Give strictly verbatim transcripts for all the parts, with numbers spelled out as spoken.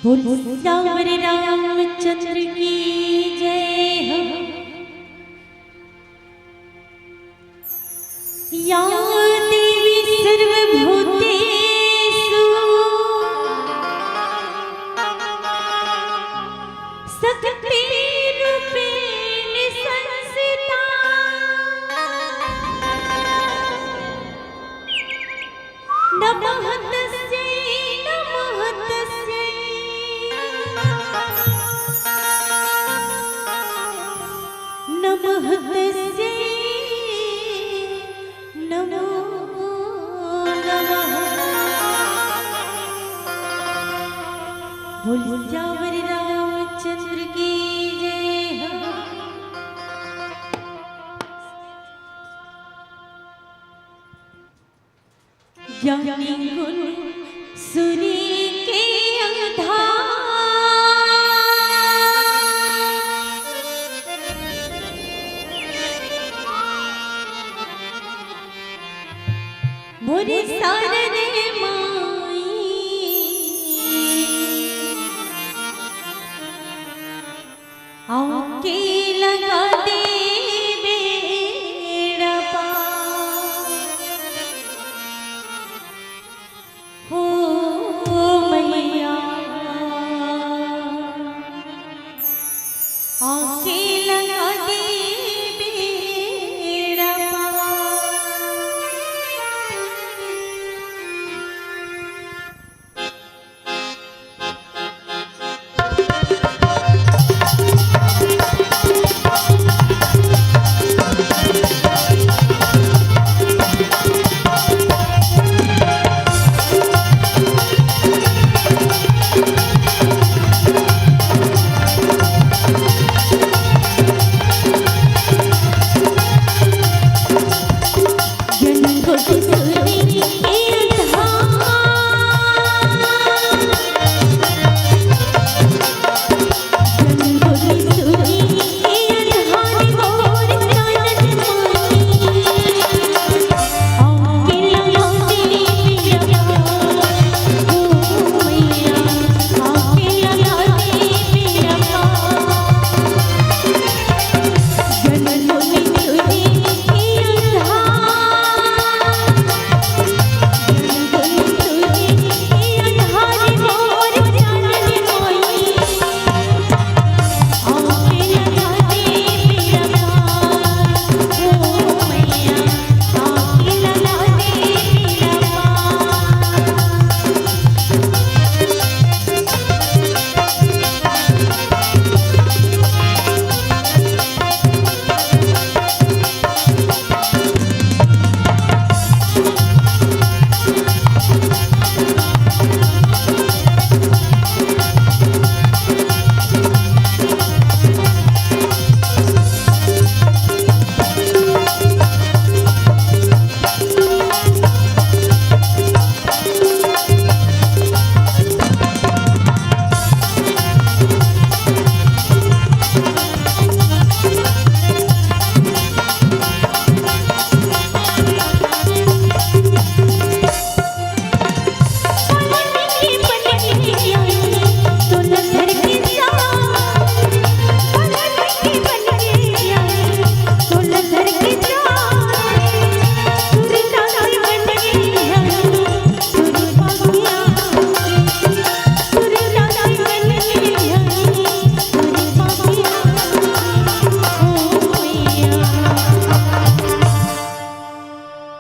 बोल सियावर रामचंद्र की जय हो। या देवी सर्वभूतेषु शक्तिरूपेण संस्थिता। नमः तस्यै, नमः तस्यै, नमः तस्यै, नमो नमः। बोल सियावर रामचंद्र की जय हो। ज्ञानी गुण सूर्य के आधार, मोरे शारदे माई। आके लगा दे बेड़ा पार। हो मैया, आके लगा दे बेड़ा पार।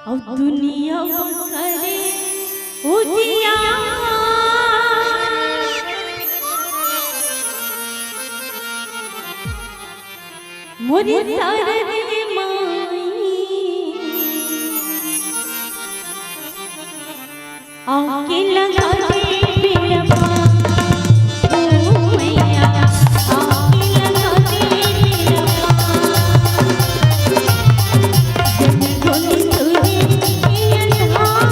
अउ दुनिया करे उजियार। मोरे शारदे माई, आके लगा दे बेड़ा पार। ओ मैया, आके लगा दे बेड़ा पार। जन धन तुझे आधार।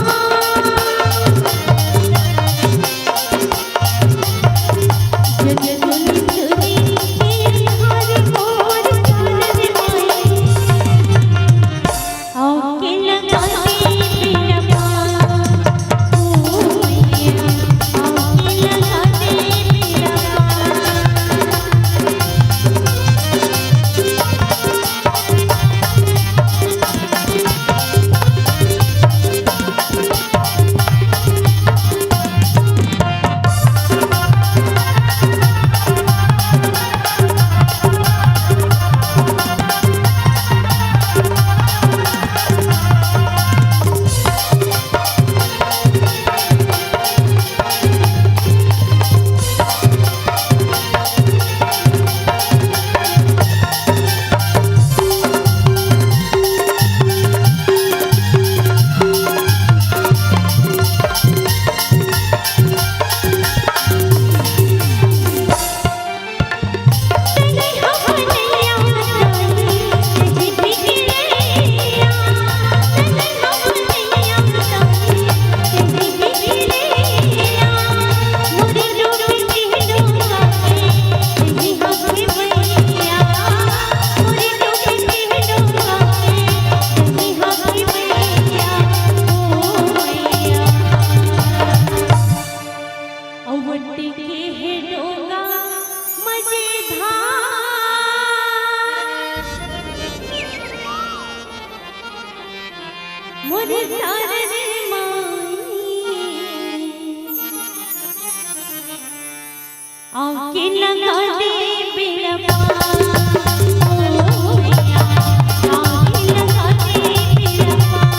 तारे रे माई, आके लगा दे बेड़ा पार। ओ मैया, आके लगा दे बेड़ा पार।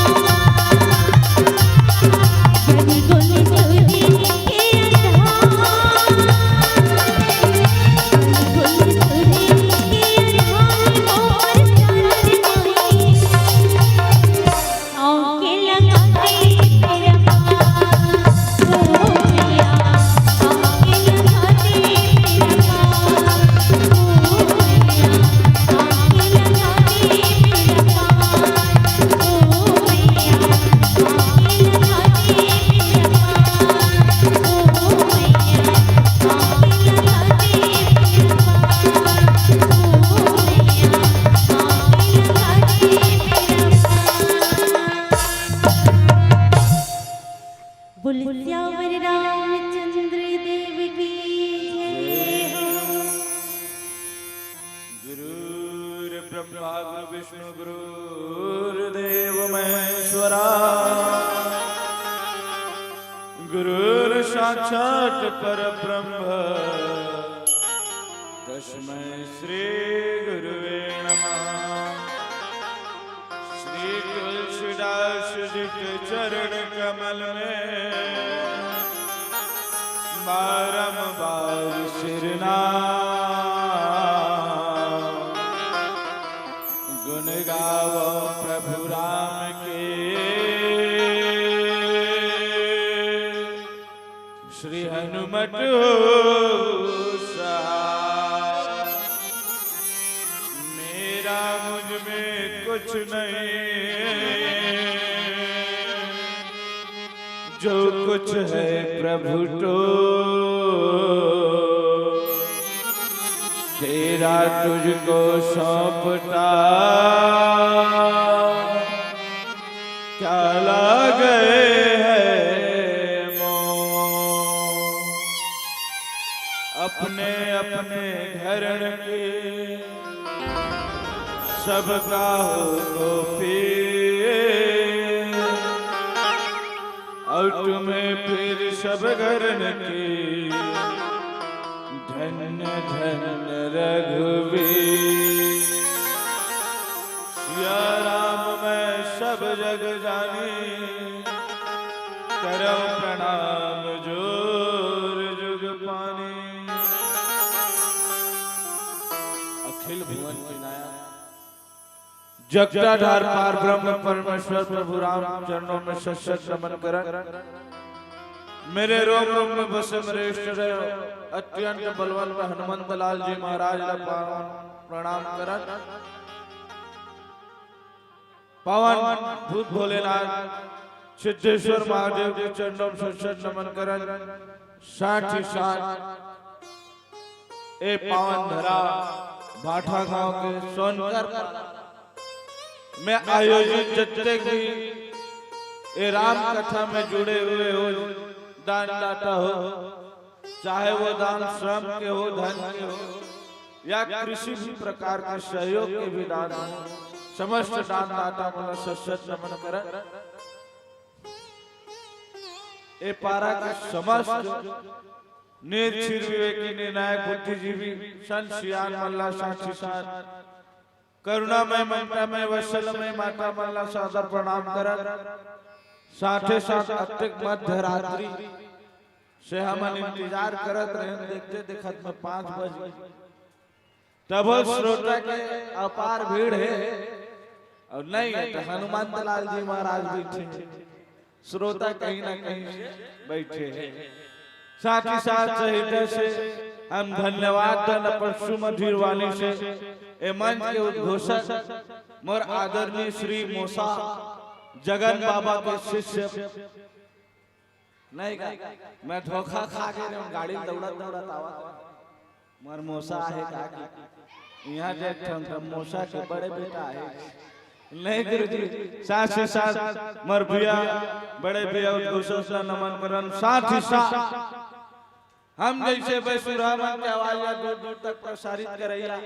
जनी गोली चोरी के अंधार, जनी गोली चोरी के अंधार, मोर तारे रे माई। बोल सियावर रामचंद्र देव की जय हो। गुरुर्ब्रह्मा गुरु विष्णु गुरुर्देव महेश्वरा, गुरुर्साक्षात् परब्रह्म तस्मै श्री गुरुवे नमः। श्री तुलसीदास जी के चरण कमल में बारंबार सिरनाम। गुण गावो प्रभु राम के, श्री हनुमत हो सहाय। मेरा मुझ में कुछ नहीं, जो कुछ है प्रभु तो तेरा तुझको सौंपता। क्या लागे है मोह अपने अपने घरण के, सबका हो तो पीर। और तुम्हें फिर सब घरण के, धन्य धन्य रघुवीर। सिया राम मैं सब जग जानी, करम प्रणाम जोर जुग पानी। अखिल भुवन के नायक जगताधार पार ब्रह्म परमेश्वर प्रभु राम चरणों में शत शत नमन करन। मेरे रोम रोम में बसे मेरे इष्ट देव अत्यंत बलवंत हनुमंत लाल जी महाराज ला पावन प्रणाम करन। पावन भूत भोलेनाथ सिद्धेश्वर महादेव के चरणों में शत शत नमन करन। साथ ही साथ ए पावन धरा भाठा गांव के सोनकर में आयोजित जत्ते भी ए राम कथा में जुड़े हुए हो, दानदाता हो, चाहे वो दान श्रम के हो, धन के हो, या किसी भी प्रकार के सहयोग के भी दान हो, समस्त दानदाता मन ला शत शत नमन करन। ए पारा के समस्त नीर क्षीर विवेकी निर्णायक बुद्धिजीवी संत सियान मन ला साथ ही साथ करुणामय ममतामय वत्सलमय माता मन ला सादर प्रणाम करत, साथे साथ अतेक मध्य रात्रि से हमन इंतजार करत रहेन, देखते देखत में पाँच बज गे। तभो श्रोता के अपार भीड़ हे, अउ नहीं हे त हनुमंत लाल जी महाराज बइठे हे, श्रोता कहीं ना कहीं बइठे हे। साथ ही साथ सहित से हम धन्यवाद दन अपन सुमधुर वाणी से ए मंच के उद्घोषक मोर आदरणीय श्री मोसा जगन बाबा के शिष्य नहीं का? मैं धोखा खा के रहूं, गाड़ी में दौड़त दौड़त आवत। मोर मोसा आहे का कि इहाँ देख ठन त मोसा के बड़े बेटा आहे। नहीं गुरुजी, साथ ही साथ मोर भैया, बड़े भैया उद्घोषक ला नमन करन, साथ ही साथ हम जैसे बेसुरा मन के आवाज ला दूर दूर तक प्रसारित करैया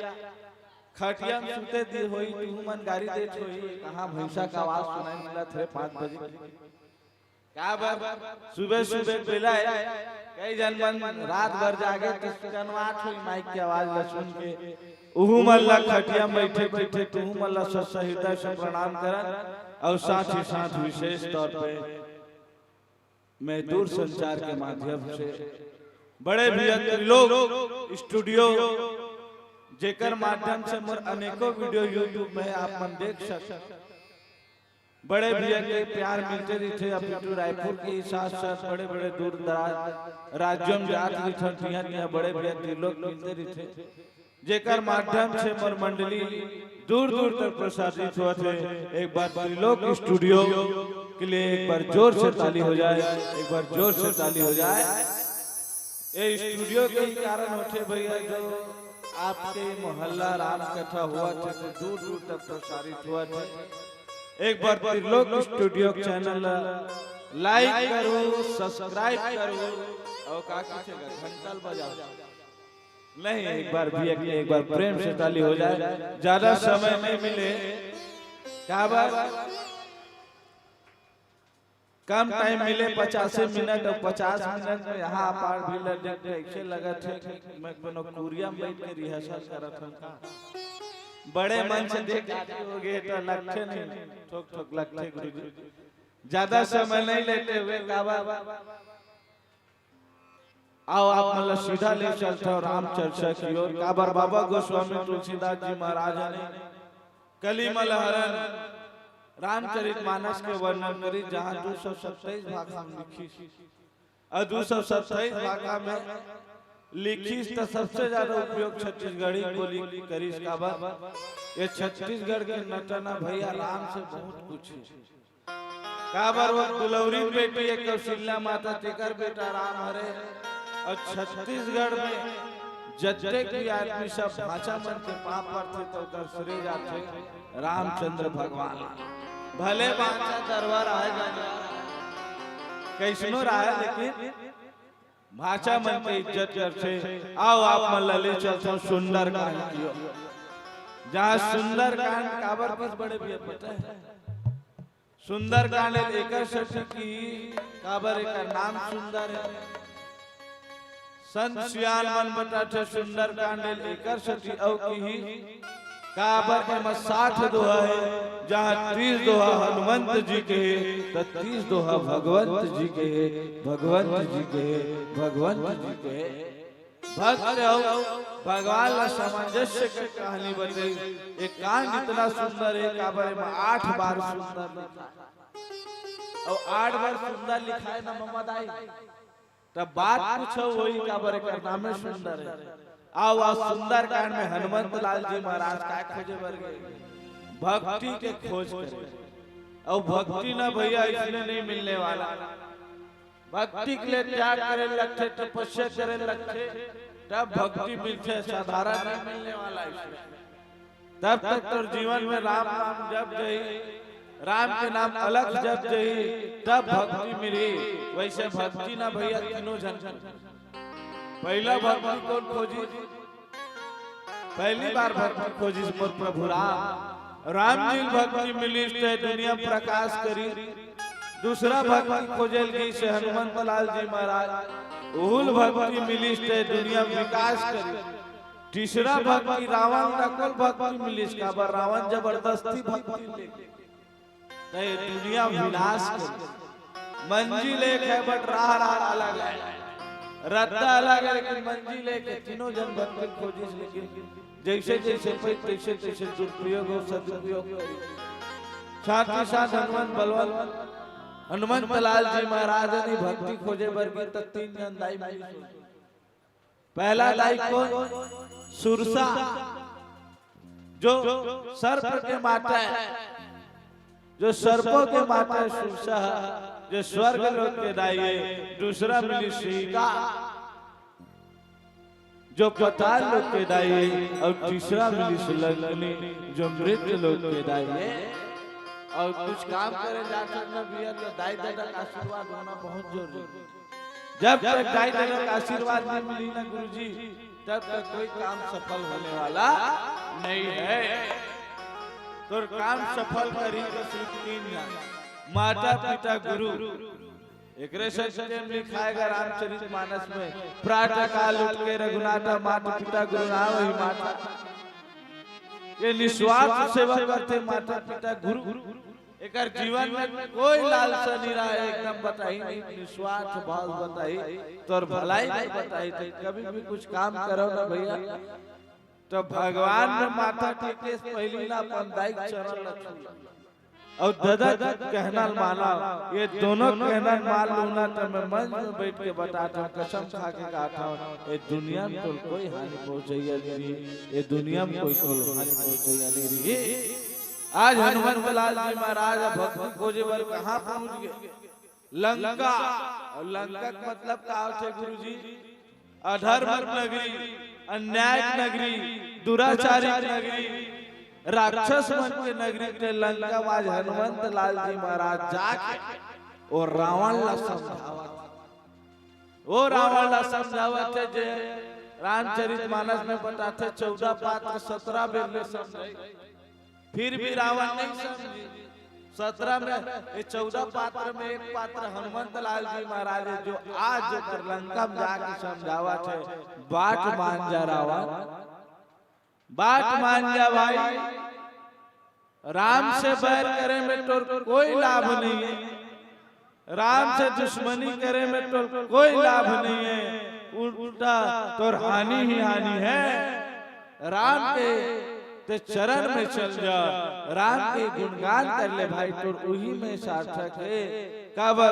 खटिया में सुते दे होई, तुहू मन गारी देत होई, कहाँ भैंसा का आवाज सुनाई मिलत हे पाँच बजे। का बर? सुबह सुबह बेला हे, कई झन मन रात भर जागे त कनवात होई माइक के आवाज ला सुन के। उहू मन ला खटिया में बैठे बैठे तुहू मन ला सच्चा हृदय से प्रणाम करन अउ साथ ही साथ विशेष तौर पे मैं दूरसंचार के माध्यम से बड़े भैया त्रिलोक स्टूडियो, जेकर माध्यम से मोर अनेकों वीडियो YouTube में आप मन देख सकते। बड़े भैया के प्यार मिलते रहिथे, अपितु रायपुर के साथ साथ बड़े बड़े दूर दराज राज्यों में जात रहिथन, तिहां तिहां बड़े भैया त्रिलोक मिलते रहिथे, जेकर माध्यम से मोर मंडली दूर दूर तक प्रसारित होत हे। एक बार त्रिलोक स्टूडियो के लिए एक बार जोर से ताली हो जाए, एक बार जोर से ताली हो जाए। ये स्टूडियो के ही कारण होथे भैया, जो आपके मोहल्ला राम कथा होवत हे तो दूर दूर तक प्रसारित होवत हे। एक बार त्रिलोक स्टूडियो चैनल ला लाइक करू, सब्सक्राइब करू अउ का कहिथे गा, घंटा ल बजाओ। नहीं, एक बार भैया के लिए एक बार प्रेम से ताली हो जाए। ज्यादा समय नहीं मिले, काबर कम टाइम मिले, पचासे मिनट, अउ पचास मिनट में यहाँ पार भी लग जाए, ऐसे लगत हे कि मैं कोनो कुरिया में बैठ के रिहर्सल करत हूँ का। बड़े मन से देख के हो गए तो लगथे नहीं, ठोक ठोक लगथे गुरुजी। ज्यादा समय नहीं लेते हुए काबर आओ आप मन ला सीधा ले चलथव राम चर्चा की ओर। काबर बाबा गोस्वामी तुलसीदास जी महाराज ने कली मल हरन रामचरित मानस के वर्णन करी, जहाँ दो सौ सत्ताईस भाखा में लिखिस। अउ दो सौ सत्ताईस भाखा में लिखिस त सबसे ज्यादा उपयोग छत्तीसगढ़ी बोली करिस। काबर ये छत्तीसगढ़ के नटना भैया राम से बहुत कुछ हे। काबर वो दुलौरी बेटी हे कौशल्या माता, तेकर बेटा राम हरे। अउ छत्तीसगढ़ में जतेक भी आदमी सब भांचा मन के पाँव परथे त ओकर श्रेय जाथे रामचंद्र भगवान। भले भांचा दरबार आए जाए, कइसनो रहे, लेकिन भांचा मन के इज्जत करथे। आओ आप मन ला ले चलथन सुंदरकांड की ओर, जहाँ सुंदरकांड काबर किस बड़े भैया पता हे? सुंदरकांड एकर सेती कि काबर एकर नाम सुंदर हे। संत सियान मन बताथे सुंदरकांड एकर सेती अउ किही काबर एमा साठ दोहा हे, जहाँ तीस दोहा हनुमंत जी के हे, त तीस दोहा भगवंत जी के हे, भगवंत जी के हे, भगवंत जी के हे। भक्त अउ भगवान ला सामंजस्य के कहानी बताई। ये कांड इतना सुंदर हे, काबर एमा आठ बार सुंदर लिखा हे। अउ आठ बार सुंदर लिखा हे ना ममा दाई, तब बात कुछ होही, काबर एकर नामे सुंदर हे। आओ, आज सुंदरकांड में हनुमंत लाल जी महाराज काय खोजे बर गए? भक्ति के खोज करे। अउ भक्ति ना भैया इसने नहीं मिलने वाला। भक्ति के लिए त्याग करे लगथे, तपस्या करे लगथे, तब भक्ति मिलथे, साधारण नहीं मिलने वाला इसने। तब तक तोर जीवन में राम नाम जप जाही, राम के नाम अलख जप जाही, तब भक्ति मिलही। वैसे भक्ति ना भैया तीनों झन। पहला भक्ति कोन खोजिस? पहली बार भक्ति खोजिस मोर प्रभु राम। राम जी ल भक्ति मिलिस ते दुनिया प्रकाश करी। दूसरा भक्ति खोजे ल गिस हनुमंत लाल जी महाराज, उहू ल भक्ति मिलिस ते दुनिया विकास करी। तीसरा भक्ति रावण ला कोन भक्ति मिलिस, काबर रावण जबरदस्ती भक्ति ले त ये दुनिया विनाश कर। मंजिल एक है but राह राह अलग है, रद्दा अलग है लेकिन मंजिल एक है। तीनों झन भक्ति खोजिस लेकिन जैसे जैसे पाई तैसे तैसे दुरुपयोग अउ सदुपयोग करी। साथ ही साथ हनुमंत बलवंत हनुमंत लाल जी महाराज ने भक्ति खोजे बर गिस त तीन झन दाई मिलिस। पहला दाई कोन? सुरसा, जो सर्प के माता हे, जो सर्पों के माता हे सुरसा, जो स्वर्ग लोक के दाई हे। दूसरा मिलिस सिंहिका, जो पताल लोक के दाई हे, अउ तीसरा मिलिस लंकिनी, जो मृत्यु लोक के दाई हे। अउ कुछ काम करे जाथन ना भैया, त दाई ददा के आशीर्वाद होना बहुत जरूरी हे। जब तक दाई ददा के आशीर्वाद नहीं मिली ना गुरुजी, तब तक कोई काम सफल होने वाला नहीं है। तोर काम सफल करी तो सिर्फ तीन झन, माता, पिता, गुरु। एकरे से जब लिखाएगा रामचरित मानस में, प्रातः काल उठ के रघुनाथा, माता, पिता, गुरु, नाम ही माता। ये निस्वार्थ सेवा करथे माता, पिता, गुरु। एकर जीवन में कोई लालसा नहीं रहा, एकदम बताही नहीं, निस्वार्थ भाव बताही, तोर भलाई नहीं बताही। तो कभी भी कुछ काम करो ना भैया, तो भगवान में माथा टेके से पहली ना अपन दाई के चरण ला छू। और ददा के कहना ल माना, ये दोनों कहना ल मान लू ना, तो मैं मंच में बैठ के बताता हूँ, कसम खा के कहता हूँ, ये दुनिया में तो कोई हानि पहुँचैया नहीं रही, ये दुनिया में कोई तो हानि पहुँचैया नहीं रही। आज हनुमंत लाल जी महाराज अब भक्ति खोजे बर कहाँ पहुँच गए? लंका। और लंका के मतलब का होथे गुरुजी? अधर्म नगरी, अन्याय नगरी, दुराचारी नगरी, राक्षस मन के नगरी के लंका में आज हनुमंत लाल जी महाराज जाके और रावण ला समझावत। वो रावण ला समझावत हे जे रामचरित मानस में बताथे चौदह पात्र सत्रह बेर ले समझाई। फिर भी रावण नहीं समझी। सत्रह में, ये चौदह पात्र में एक पात्र हनुमंत लाल जी महाराज है, जो आज जेकर लंका में जाके समझावत हे, बाट मान जा रावण, बाट मान जा भाई, राम से बैर करे में तोर कोई लाभ नहीं है। राम से दुश्मनी करे में तोर कोई लाभ नहीं है, उल्टा तोर हानि ही हानि है। राम के ते चरण में चल जा, राम के गुणगान कर ले भाई, तोर उही में सार्थक है। काबर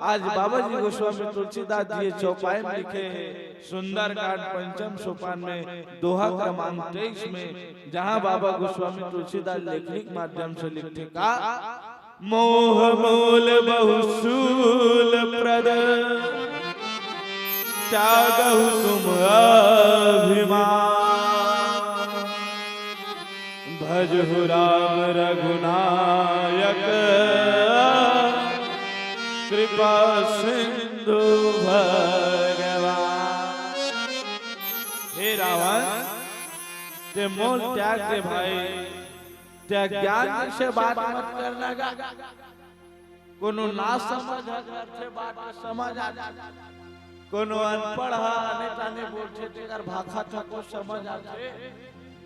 आज बाबा जी गोस्वामी तुलसीदास जी ये चौपाई में लिखे हैं, सुंदरकांड पंचम सोपान में दोहा क्रमांक तेईस में, जहाँ बाबा गोस्वामी तुलसीदास लेखनी के माध्यम से लिखथे का, मोह मोल बहुसूल प्रद, त्यागहु तुम अभिमान। भजहु राम रघुनायक, कृपा सिंधु भगवान। हे रावण, ते मोल त्याग दे भाई, ते अज्ञान से बात मत करना गा। कोनो ना समझ ह करथे बात समझ आथे, कोनो अनपढ़ ह आने ताने बोलथे तेकर भाखा थको समझ आथे,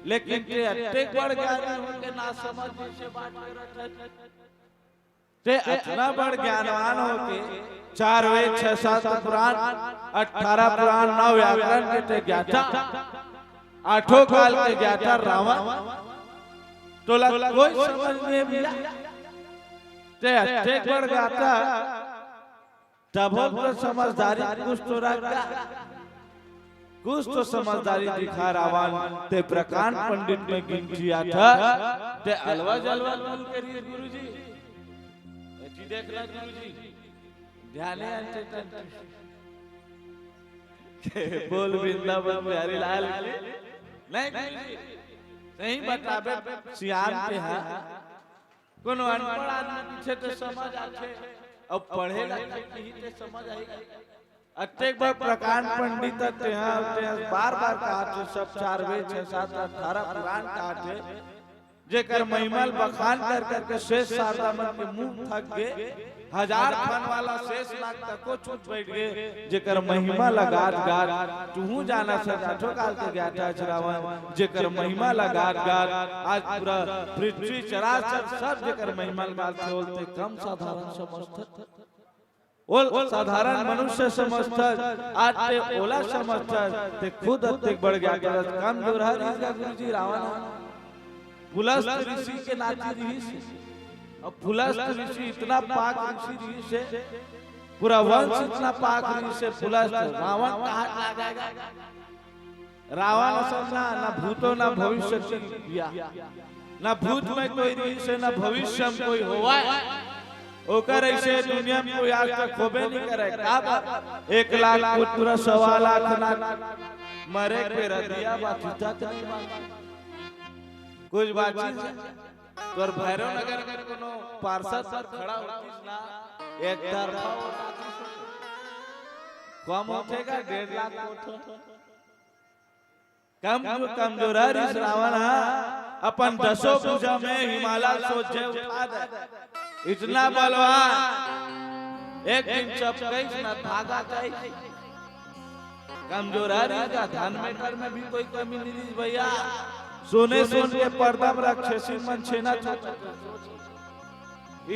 लेकिन ते अतेक बड़ ज्ञानी होके ना समझ जैसे बात करत हे। ते अतना बड़ ज्ञानवान होके चार वेद, छह सात पुराण, अठारह पुराण, नौ व्याकरण के ते ज्ञाता, आठों काल के ज्ञाता रावण, तोला कोई समझ नहीं भैया। ते अतेक बड़ ज्ञाता, तभो तो समझदारी कुछ तो रख गा, कुछ तो समझदारी दिखा रावण। ते प्रकांड पंडित में गिनती आता, ते अलवा जलवा बोल करिए गुरुजी। एती देखना गुरुजी, ध्याने अंते तंते। बोल वृंदावन बिहारी लाल की। नहीं गुरुजी, सही बताबे सियान के हा। कोनो अनपढ़ आदमी पीछे ते समझ आथे, अउ पढ़े ला कही ते समझ आही। अतेक बार प्रकांड पंडित तेहा, तेहा बार बार कहाथे, सब चार वेद, छह सात, अठारह पुराण कहाथे, जेकर महिमा ल बखान कर करके शेष शारदा मन के मुंह थक गे, हजार फन वाला शेष नाग तको चुप बैठ गे, जेकर महिमा ल गात गात तुहूं जाना सच आठों काल के ज्ञाता अच रावण, जेकर महिमा ल गात गात आज पूरा पृथ्वी चराचर सब जेकर महिमा ल गात हे, ओल ते कम साधारण समझथस, ओल साधारण मनुष्य समझथस, आज ते ओला समझथस, ते खुद अतेक बड़ ज्ञाता अस, कमजोरहा रिहिस गा गुरुजी रावण। पुलस्त ऋषि के नाती रिहिस हे। अब पुलस्त ऋषि इतना पाक ऋषि रिहिस हे, पूरा वंश इतना पाक रिहिस हे, पुलस्त रावण कहाँ लागेगा? रावण असन ना, ना भूतो ना भविष्य की बिया, ना भूत में कोई रिहिस हे, ना भविष्य में कोई होवय। ओकर ऐसे दुनिया में कोई आज तक होबे नहीं करे। का बात? एक लाख पुत्र, सवा लाख ना, मरे के रदिया बात तक नहीं बात। कुछ बात चीज तोर भैरव नगर में कोनो पार्षद सर खड़ा होतिस ना, एक तरफा वोट आतिस। कम होथे का, डेढ़ लाख वोट हो। कम कमजोरा रिहिस रावण ह, अपन दसों भुजा में हिमालय सोझे उठा दे। इतना बलवान, एक दिन चपकइस न धागा जाइस। कमजोरा रिहिस का धन मेटर में भी कोई कमी नहीं रिहिस भैया। सोने सोन के पर्दा में राक्षसी मन छेना छोटा।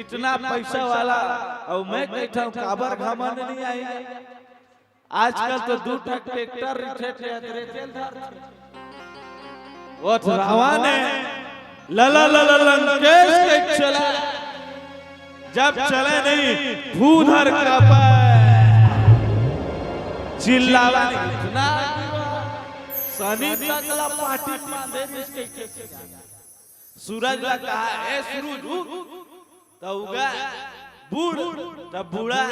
इतना पैसा वाला, अउ मैं कहिथंव काबर घमंड नहीं आही। आजकल तो दू ठक ट्रैक्टर रिथे, ट्रैक्टर तेल धरथे। वो तो रावण हे, लला लला लंकेश के चला, जब चले नहीं भूधर कापे, चिल्लावा नहीं। इतना सनी तक ला पाटी बांधे जिसके सूरज ला कहा, "ए सूरज उग," त उगा, "बूड़," त बूड़ा।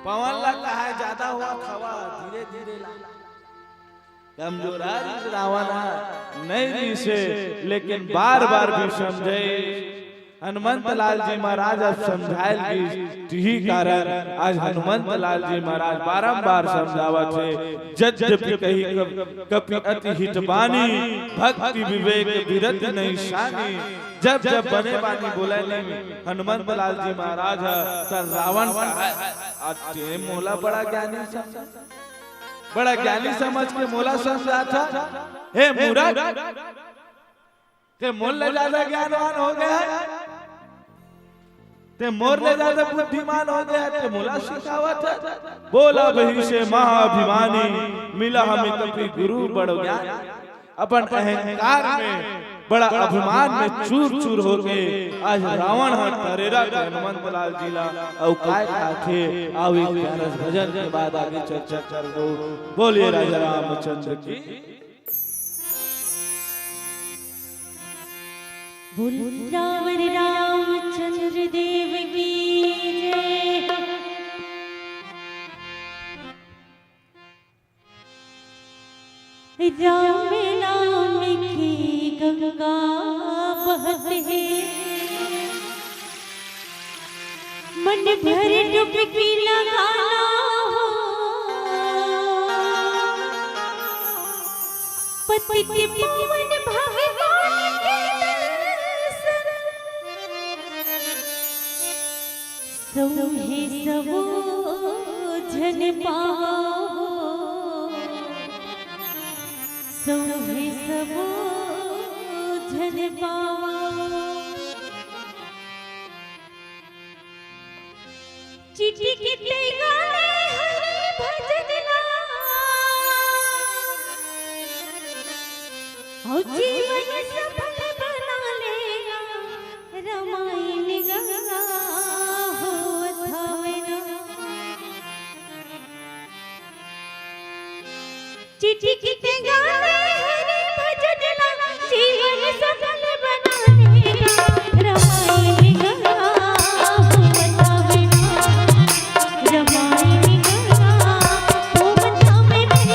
पवन ला कहा, "ज्यादा होवत हवा, धीरे धीरे ला।" कमजोरा रिहिस रावण ह, नहीं रिहिसे, लेकिन बार बार भी समझे। हनुमंत लाल जी महाराज अब समझायल गिस, तिही कारण आज हनुमंत लाल जी महाराज बारंबार समझावत हे, "यद्यपि कही कप-, कपि अति हित बानी, भक्ति विवेक बिरति नहीं सानी।" जब जब बने बानी बोले नहीं हनुमंत लाल जी महाराज ह, त रावण कहा, "आज ते मोला बड़ा ज्ञानी समझ, बड़ा ज्ञानी समझ के मोला समझाथा, हे मूरख, ते मोर ले ज्यादा ज्ञानवान हो गया है, ते मोर ले ज्यादा बुद्धिमान हो गया है, ते मोला सिखावत है।" बोला वही से महाअभिमानी, मिला हमें कपि गुरु बड़ ज्ञान। अपन अहंकार में, बड़ा अभिमान में चूर चूर होके आज रावण ह टरेरा के हनुमंत लाल जी ला। अउ काय कहाथे, आओ एक प्यारा भजन के बाद आगे चर्चा करबो। बोलिए राजा रामचंद्र की। बोल रावण रामचंद्र देव की जय। राम नाम की गंगा बहत है, मन भर डुबकी लगाना हो। पतित पावन भगवान के दर्शन, सौंहे सबो झन पावो, सौंहे सबो झन पावो। चिटिक तेंगा ले हरि भजन ला, अउ जीवन सफल बना लेगा। रमायन गंगा होवत हवे ना। चिटिक तेंगा ले हरि भजन ला, जीवन सफल बना लेगा। रमायन गंगा होवत हवे ना। रमायन गंगा होवत हवे ना।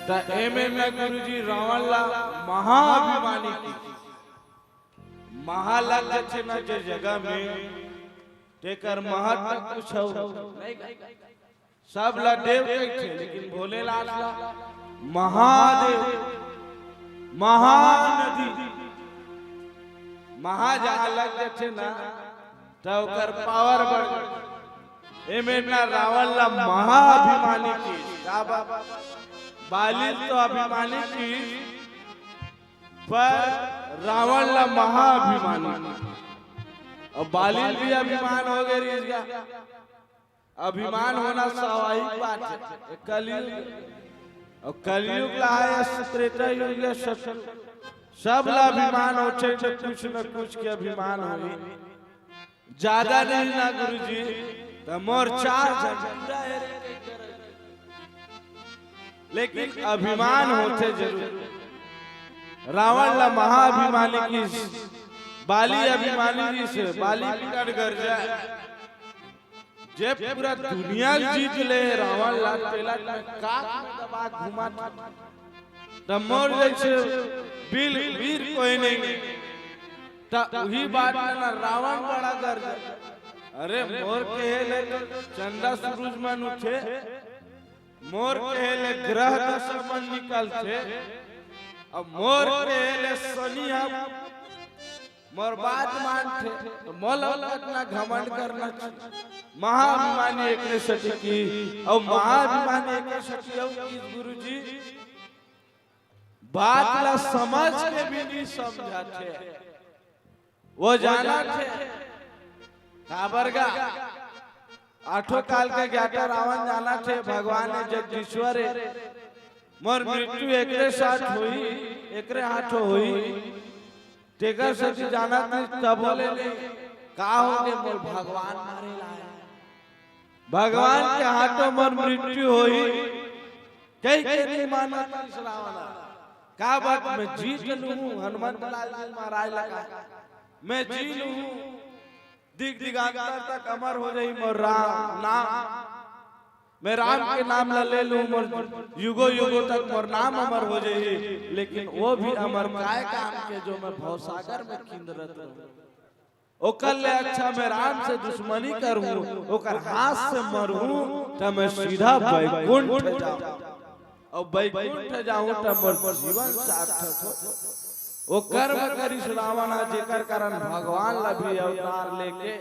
त एमे में गुरुजी रावण ला महाअभिमानी की, महा लग जथे ना जे जगह में, तेकर महत्व कुछ हो नहीं। सब ला देव कहिथे, लेकिन भोलेनाथ ला महादेव, महानदी, महा जहाँ लग जथे ना, त ओकर पावर बढ़ जाथे। एमे ना रावण ला महाअभिमानी की, का बा-, बाली तो अभिमानी की, पर रावण ला महाअभिमानी। अब बाली भी अभिमान हो गए रहिस गा। अभिमान होना स्वाभाविक बात है। ये कलयुग, और कलयुग ला है, त्रेता युग या सतयुग, सब ला अभिमान होथे, तो कुछ न कुछ के अभिमान होही। ज्यादा नहीं ना गुरुजी, त मोर चार झन पूरा है रे। लेकिन अभिमान होथे जरूर। रावण ला महाअभिमानी की, बाली अभिमानी जी से, बाली बिकट गरजा, जे पूरा दुनिया जीत ले रावण ला, तेला मैं काख में दबा घुमा, त मोर जैसे बिल वीर कोई नहीं। त उही बात में ना रावण बड़ा गरजा, अरे मोर कहे ले तो चंदा सूरज मन उठे, मोर कहे ले ग्रह दशा मन निकलथे, अब मोर कहे ले शनि ह मोर बात मानथे, त मोला कतना घमंड करना चाहिए। महाअभिमानी एकरे सेती की, अउ महाअभिमानी एकरे सेती अउ की गुरुजी, बात ला समझ के भी नहीं समझाथे। वो जानथे, काबर गा, आठों काल के ज्ञाता रावण जानथे, भगवान हे, जगदीश्वर हे, मोर मृत्यु एकरे साथ होही, एकरे हाथों होही। तेकर सेती जानत नहीं, तब बोले नहीं, का हो गे, मोर भगवान मारे लाए, भगवान के हाथों मोर मृत्यु होही, कहिके नहीं मानत रहिस रावण। का बात, मैं जीत लूं हूं, हनुमंत लाल जी महाराज लगा, मैं जी लूं हूं, दिग दिगांतर तक अमर हो जाही मोर राम नाम, मैं राम के नाम ला ले लूं, मोर युगो युगो तक मोर नाम अमर हो जाही। लेकिन वो भी अमर काय काम के, जो मैं भवसागर में किंदरत रहूं। ओकर ले अच्छा मैं राम से दुश्मनी करहूं, ओकर हाथ से मरहूं, त मैं सीधा बैकुंठ जाऊं। अउ बैकुंठ जाऊं त मोर जीवन सार्थक हो। वो कर्म करिस रावण ह, जेकर कारण भगवान ला भी अवतार लेके,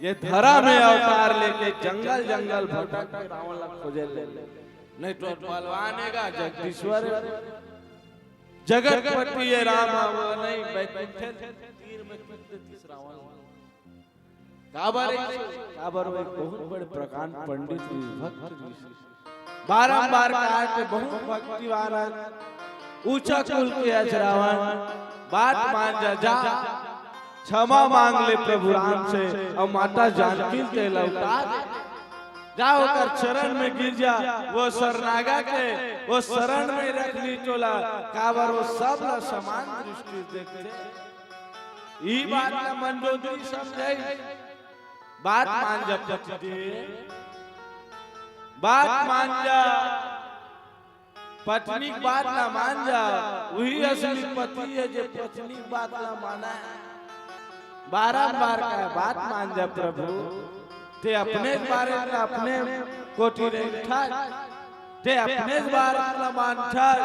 ये धरा में अवतार लेके जंगल जंगल भटक के रावण ला खोजे ले। नहीं तो पहलवान हे गा, जगदीश्वर हे, जगतपति ये राम, वो नहीं, बैकुंठ तीर में कूद देतिस रावण। काबर हे? काबर वो एक बहुत बड़े प्रकांड पंडित रहिस, भक्त रहिस। बारंबार कहा कि बहुत भक्तिवान हे, ऊंचा कुल के अच रावण, बात मान जा, जा, क्षमा मांग ले प्रभु राम से, अउ माता जानकी ल ते लौटा दे। जा ओकर चरण में गिर जा, वो शरणागत हे, वो शरण में रख ली तोला, काबर वो सब ला समान दृष्टि से देखथे। ई बात ला मंदोदरी समझाइस, बात मान जा पतिदेव, बात मान जा, पत्नी के बात ला मान जा, उही असली पति हे जे पत्नी के बात ला मानय। बारंबार कहे, बात मान जा प्रभु, ते अपने बारे में अपने कोठी रेंगथस, ते अपने बात ला मानथस,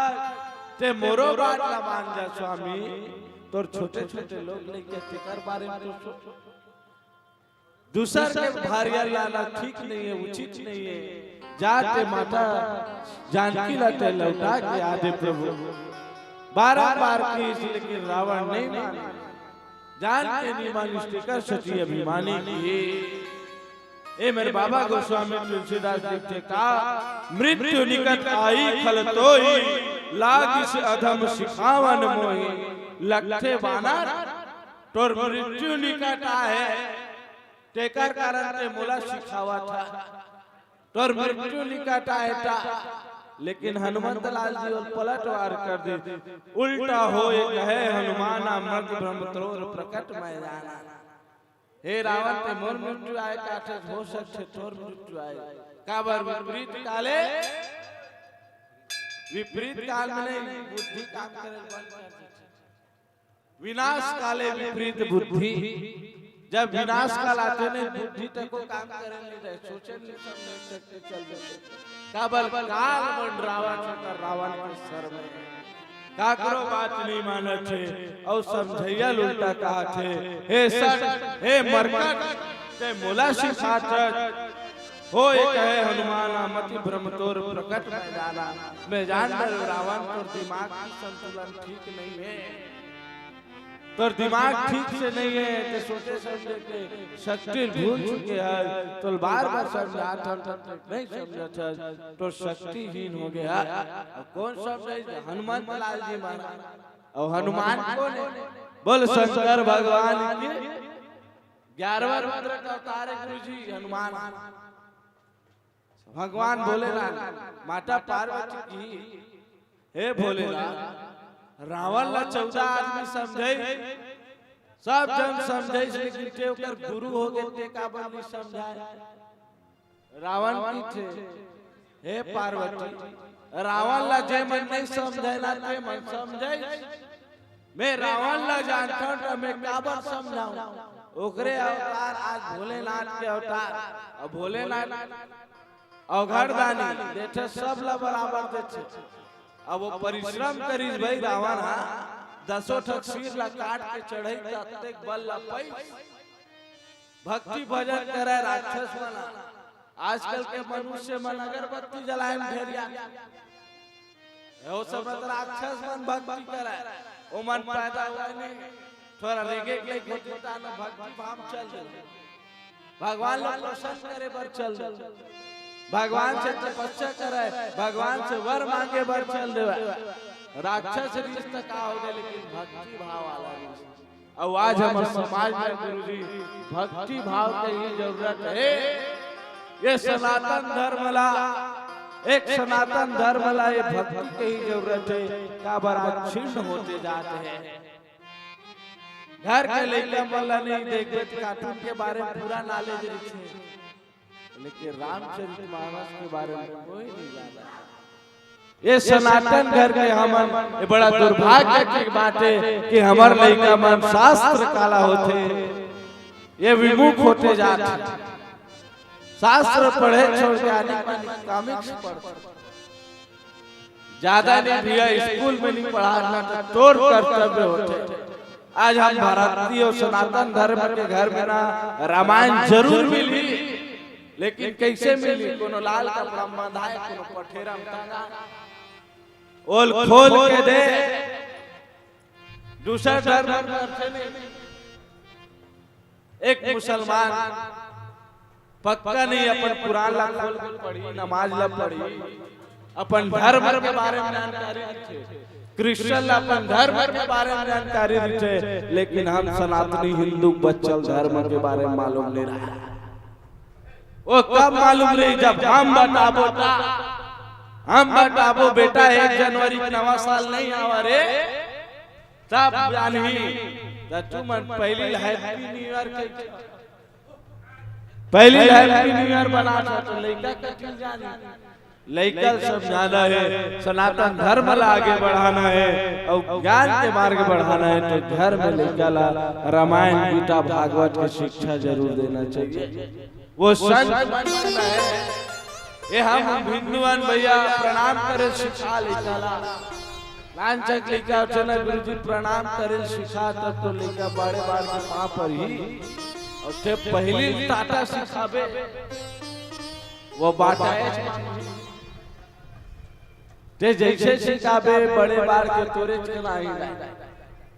ते मोरो बात ला मान जा स्वामी। तोर छोटे छोटे लोग लइका तेकर बारे में तो सोच। दूसर के भारिया लाना ठीक नहीं हे, उचित नहीं हे। जा ते माता जानकी ला ते लौटा के आ दे प्रभु। बारंबार कहिस लेकिन रावण नहीं माने। जान के नहीं मानिस, तेकर सेती अभिमानी की। ए मेरे बाबा गोस्वामी तुलसीदास जी के का, मृत्यु निकट आई खल तोई, लागिस अधम सिखावन मोही। लगथे बानर, तोर मृत्यु निकट आहे, तेकर कारण ते मोला सिखावत हस। तोर मृत्यु निकट आहे ता, लेकिन हनुमंत लाल जी ओला पलटवार कर दे। उल्टा होय कहे हनुमाना, मृग ब्रह्म तोर प्रकट मैं जाना। हे रावण, ते मोर मृत्यु आय काहथे, हो सकथे तोर मृत्यु आय। काबर विपरीत काले विपरीत काल में नहीं, बुद्धि काम करे बंद कर देथे। विनाश काले विपरीत बुद्धि। जब विनाश काल आथे नहीं, बुद्धि तको काम करे नहीं रहे, सोचे नहीं, समझे, चल देथे। काबर काल मंडरावत हे, त रावण के सर में काकरो बात नहीं मानत हे, अउ समझइया ल उल्टा कहत हे, "हे सट, हे मरकट, ते मोला सिखात हस?" होय कहे हनुमाना, मति भ्रम तोर प्रकट मैं जाना। मैं जान डरेंव रावण, तोर दिमाग के संतुलन ठीक नहीं हे, तोर दिमाग ठीक से नहीं हे, ते सोचे समझे के शक्ति भूल चुके हस, तोला बार बार समझात हन, त नहीं समझत हस, तोर शक्तिहीन हो गे हस। अउ कोन समझाइस? हनुमंत लाल जी महाराज। अउ हनुमान कोन हे? बोल शंकर भगवान की। ग्यारहवाँ रुद्र के अवतार हे गुरु जी हनुमान। भगवान भोलेनाथ, माता पार्वती की, "हे भोलेनाथ, रावण ला चौदह आदमी समझाइस, सब झन समझाइस, लेकिन ते ओकर गुरु हो गे, ते काबर नहीं समझाय?" रावण कहिथे, "हे पार्वती, रावण ला जे मन नहीं समझाय ना, ते मन समझाइस। मैं रावण ला जानथंव, त मैं काबर समझाहूं?" ओकरे अवतार आज भोलेनाथ के अवतार। अउ भोलेनाथ अवघड़ दानी देथे, सब ला बराबर देथे। अब वो परिश्रम करिस भाई रावण हा, दसों ठक सिर ला काट के चढ़ाइस, त अतेक बल ला पाइस। भक्ति भजन करे राक्षस मन। आजकल के मनुष्य मन अगरबत्ती जलाए में ढेरिया। ओ समय त राक्षस मन भक्ति करे। ओ मन पैदा होय नहीं। थोड़ा रेंगे के लइक होथे त न भक्ति भाव चल दे। भगवान ला प्रसन्न करे बर चल दे। भगवान से तपस्या करे, भगवान से वर मांगे बर चल दे। राक्षस रिहिस त का हो गे, लेकिन भक्ति भाव वाला रिहिस। अउ आज हमर समाज में गुरुजी भक्ति भाव के ही जरूरत हे। ये सनातन धर्म ला, एक सनातन धर्म ला ये भक्ति के ही जरूरत हे। काबर आज क्षीण होते जात हे। घर के लइका मन ला नहीं देखबे त कार्टून के बारे में पूरा नॉलेज रहिथे। लेकिन रामचरित मानस के बारे में कोई नहीं जानय। ये सनातन घर के हमन, ये बड़ा दुर्भाग्य की बात हे कि हमर लइका मन शास्त्र काला होथे, ये विमुख होते जात हे। शास्त्र पढ़े छोड़ के आनी बानी कॉमिक्स पढ़थे। ज्यादा नहीं भैया, स्कूल में नहीं पढ़ाना त तोर कर्तव्य होथे। आज हम भारतीय अउ सनातन धर्म के घर में ना रामायण जरूर मिलही, लेकिन कइसे मिलही? कोनो लाल कपड़ा म बंधाए, कोनो पठेरा म टंगा, ओल खोल के दे। दूसर धर्म म करथे नहीं। एक मुसलमान पक्का नहीं अपन कुरान ला खोल के पढ़ही, नमाज ला पढ़ही, अपन धर्म के बारे में जानकारी रहिथे, क्रिश्चियन ला अपन धर्म के बारे में जानकारी रहिथे, लेकिन हम सनातनी हिंदू बच्चल धर्म के बारे में मालूम नहीं रहा। वो कब मालूम रही? जब हम बताबो ता, हम बताबो बेटा एक जनवरी के नवा साल नहीं आवा रे, तब जानही। त तुमन पहिली हैप्पी न्यू ईयर के, पहिली हैप्पी न्यू ईयर बनात हो त लइका कथी जानही? लइका ल समझाना हे, सनातन धर्म ला आगे बढ़ाना हे अउ ज्ञान के मार्ग बढ़ाना हे, त घर में लइका ला रामायण, गीता, भागवत के शिक्षा जरूर देना चाहिए। वो संत मन के हे। ये हम हिंदू मन भैया प्रणाम करे सिखा लइका ला। नानचक लइका होथे ना गुरुजी, प्रणाम करे सिखा, तब तो लइका बड़े बाढ़ के पाँव परही। अउ ते पहिली टाटा सिखाबे, वो बाटा हे। ते जइसे सिखाबे बड़े बाढ़ के तोरे चलाही।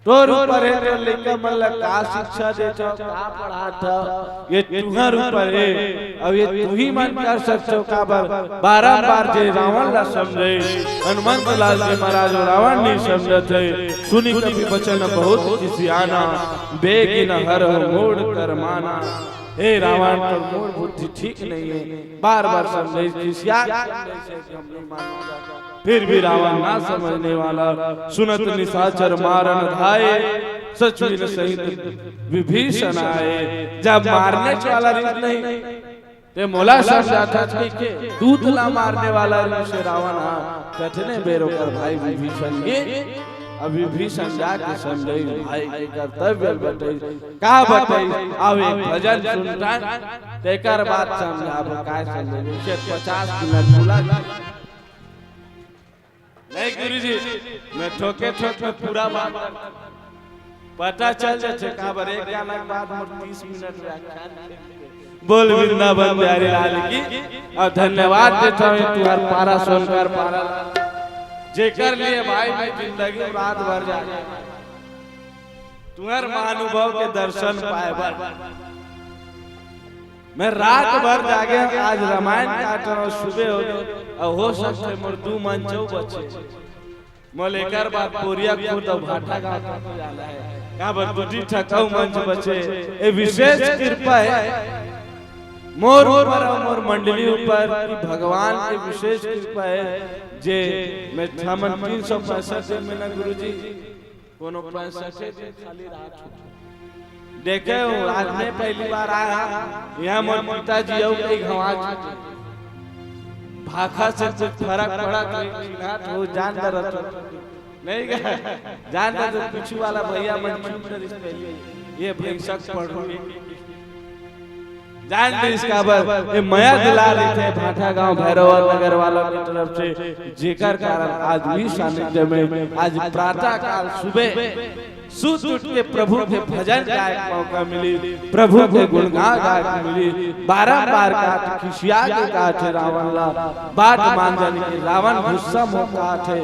तोर ऊपर हे, तोर लइका मन ला का शिक्षा देथव, का पढ़ाथव, ये तुंहर ऊपर हे। अउ ये तुही मन कर सकथव, काबर बारंबार जे रावण ला समझाइस, हनुमंत लाल जी महाराज रावण नहीं समझत हे। सुनि कपि बचन बहुत खिसियाना, बेगिन हरहु मूढ़ कर माना। हे रावण, तोर मूढ़ बुद्धि ठीक नहीं हे, बार बार समझाइस, खिसिया फिर भी रावण ना समझने वाला। सुनत निशाचर मारन धाये, सचुइन सहित विभीषण आए। जब मारने वाला रिहिस नहीं, ते मोला समझाथस कहिके, दूत ला मारने वाला रिहिसे रावण हा, ततने बेर ओकर भाई विभीषण गे। अब विभीषण जाके समझाइस भाई के कर्तव्य बताइस, का बताइस, अब एक भजन सुनथन, तेकर बाद समझाबो, काय समझाबो, उसे पचास मिनट बुला। नहीं गुरुजी, मैं ठोके ठोक में पूरा बात पता चल जाथे, काबर एक गाना के बाद मोर तीस मिनट व्याख्यान। बोल वृंदावन बिहारी लाल की। और धन्यवाद देथंव तुंहर पारा सोनकर पारा, जेकर लिए भाई मैं जिंदगी में रात भर जागे, तुंहर महानुभव के दर्शन पाए बर। मैं रात भर जागे हंव, आज रामायण काटत हंव, सुबह हो गे, अउ हो सकथे मोर दू मंच अउ बचे। मोला एकर बाद बोरिया खुर्द अउ भाटागांव तक जाना हे, काबर दू ठी ठक अउ मंच बचे। ए विशेष कृपा हे मोर ऊपर अउ मोर मंडली ऊपर, कि भगवान के विशेष कृपा हे जे मैं, हमन तीन सौ पैंसठ दिन में ना गुरुजी, कोनो पैंसठे दिन खाली रात होथे। देखे हो, आज मैं पहली बार आया, यहाँ मोर पिताजी अउ कई घांव आ चुके। भाखा से कुछ फरक पड़त हे, चिन्हात हो, जान डरत हो। नहीं गा, जान डरत हो, पीछू वाला भैया मन चुप रहिस पहली। ये भैंसक पढ़ू। जान लिस काबर, ए मया दुलार रहिथे भाटागांव भैरव नगर वाला के तरफ से, जेकर कारण आज भी सानिध्य में आज प्रातः काल सुबह सुत उठ के प्रभु के भजन गाए के मौका मिली, प्रभु के गुणगान गाए के मिली। बारंबार कहत, खिसिया के कहत हे रावण ला, बात मान जानी कि रावण गुस्सा में कहत हे,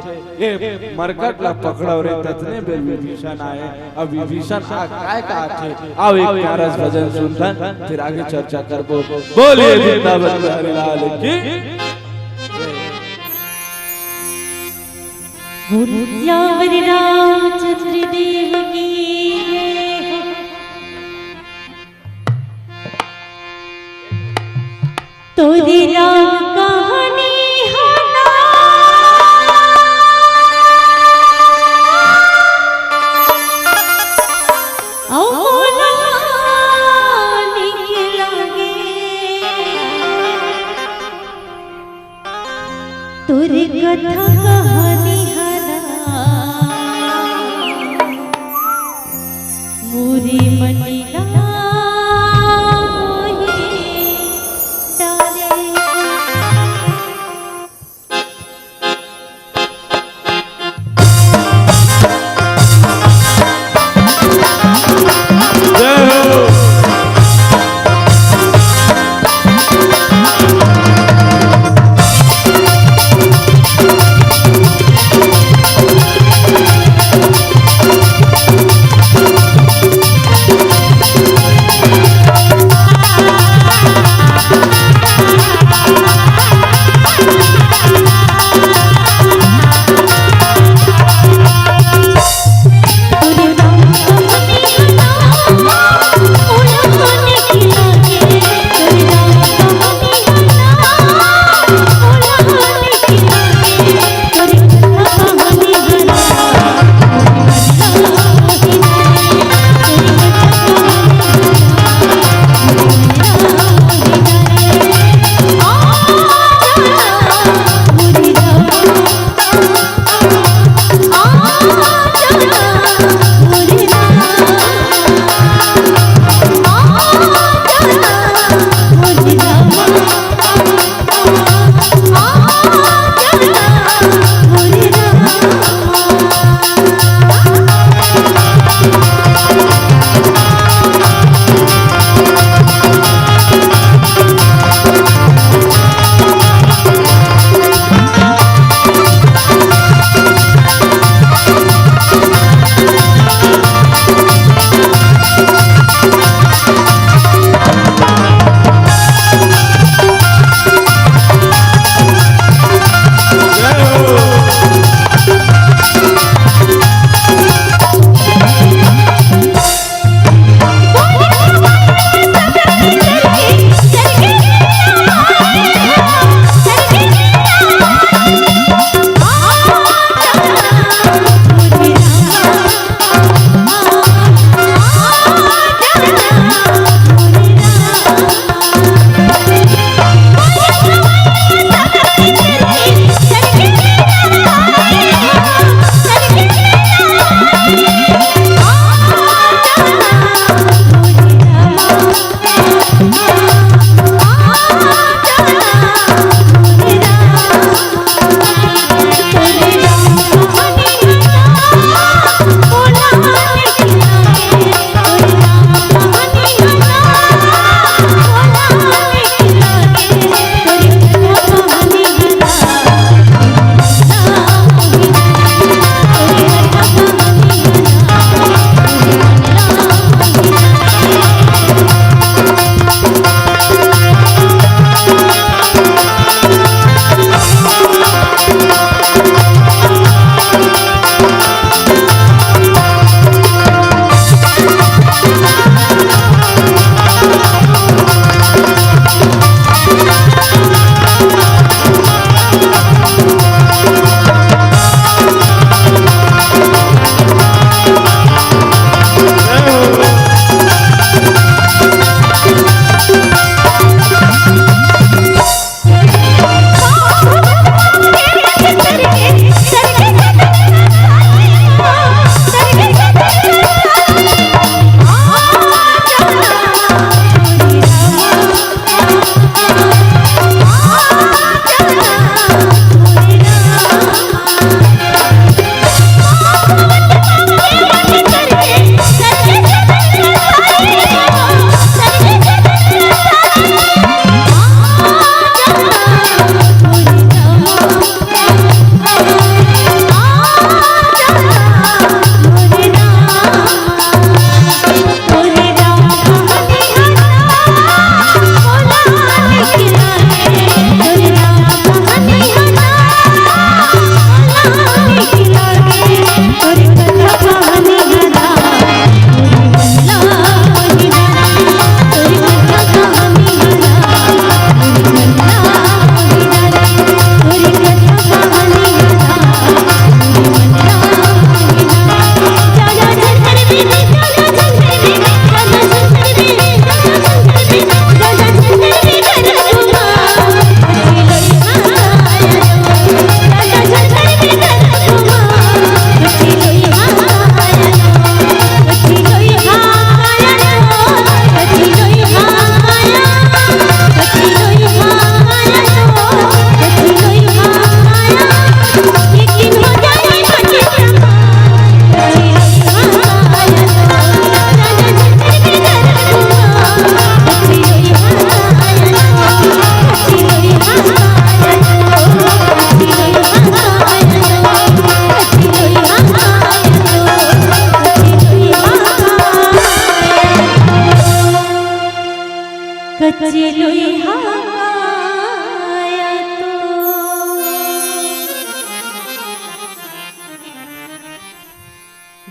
ए मरकट ला पकड़व रे, ततने बेर विभीषण आए। अब विभीषण आ काय कहत हे, आओ एक प्यारा सा भजन सुनथन, फिर आगे चर्चा करबो। बोलिए वृंदावन बिहारी लाल की। बोल सियावर रामचंद्र देव की। तोरे राम कहानी हना। अउ मोला नीक लागे। तोर कथा कहानी हरा मोरे मन ला मोहे डारे। जय हो।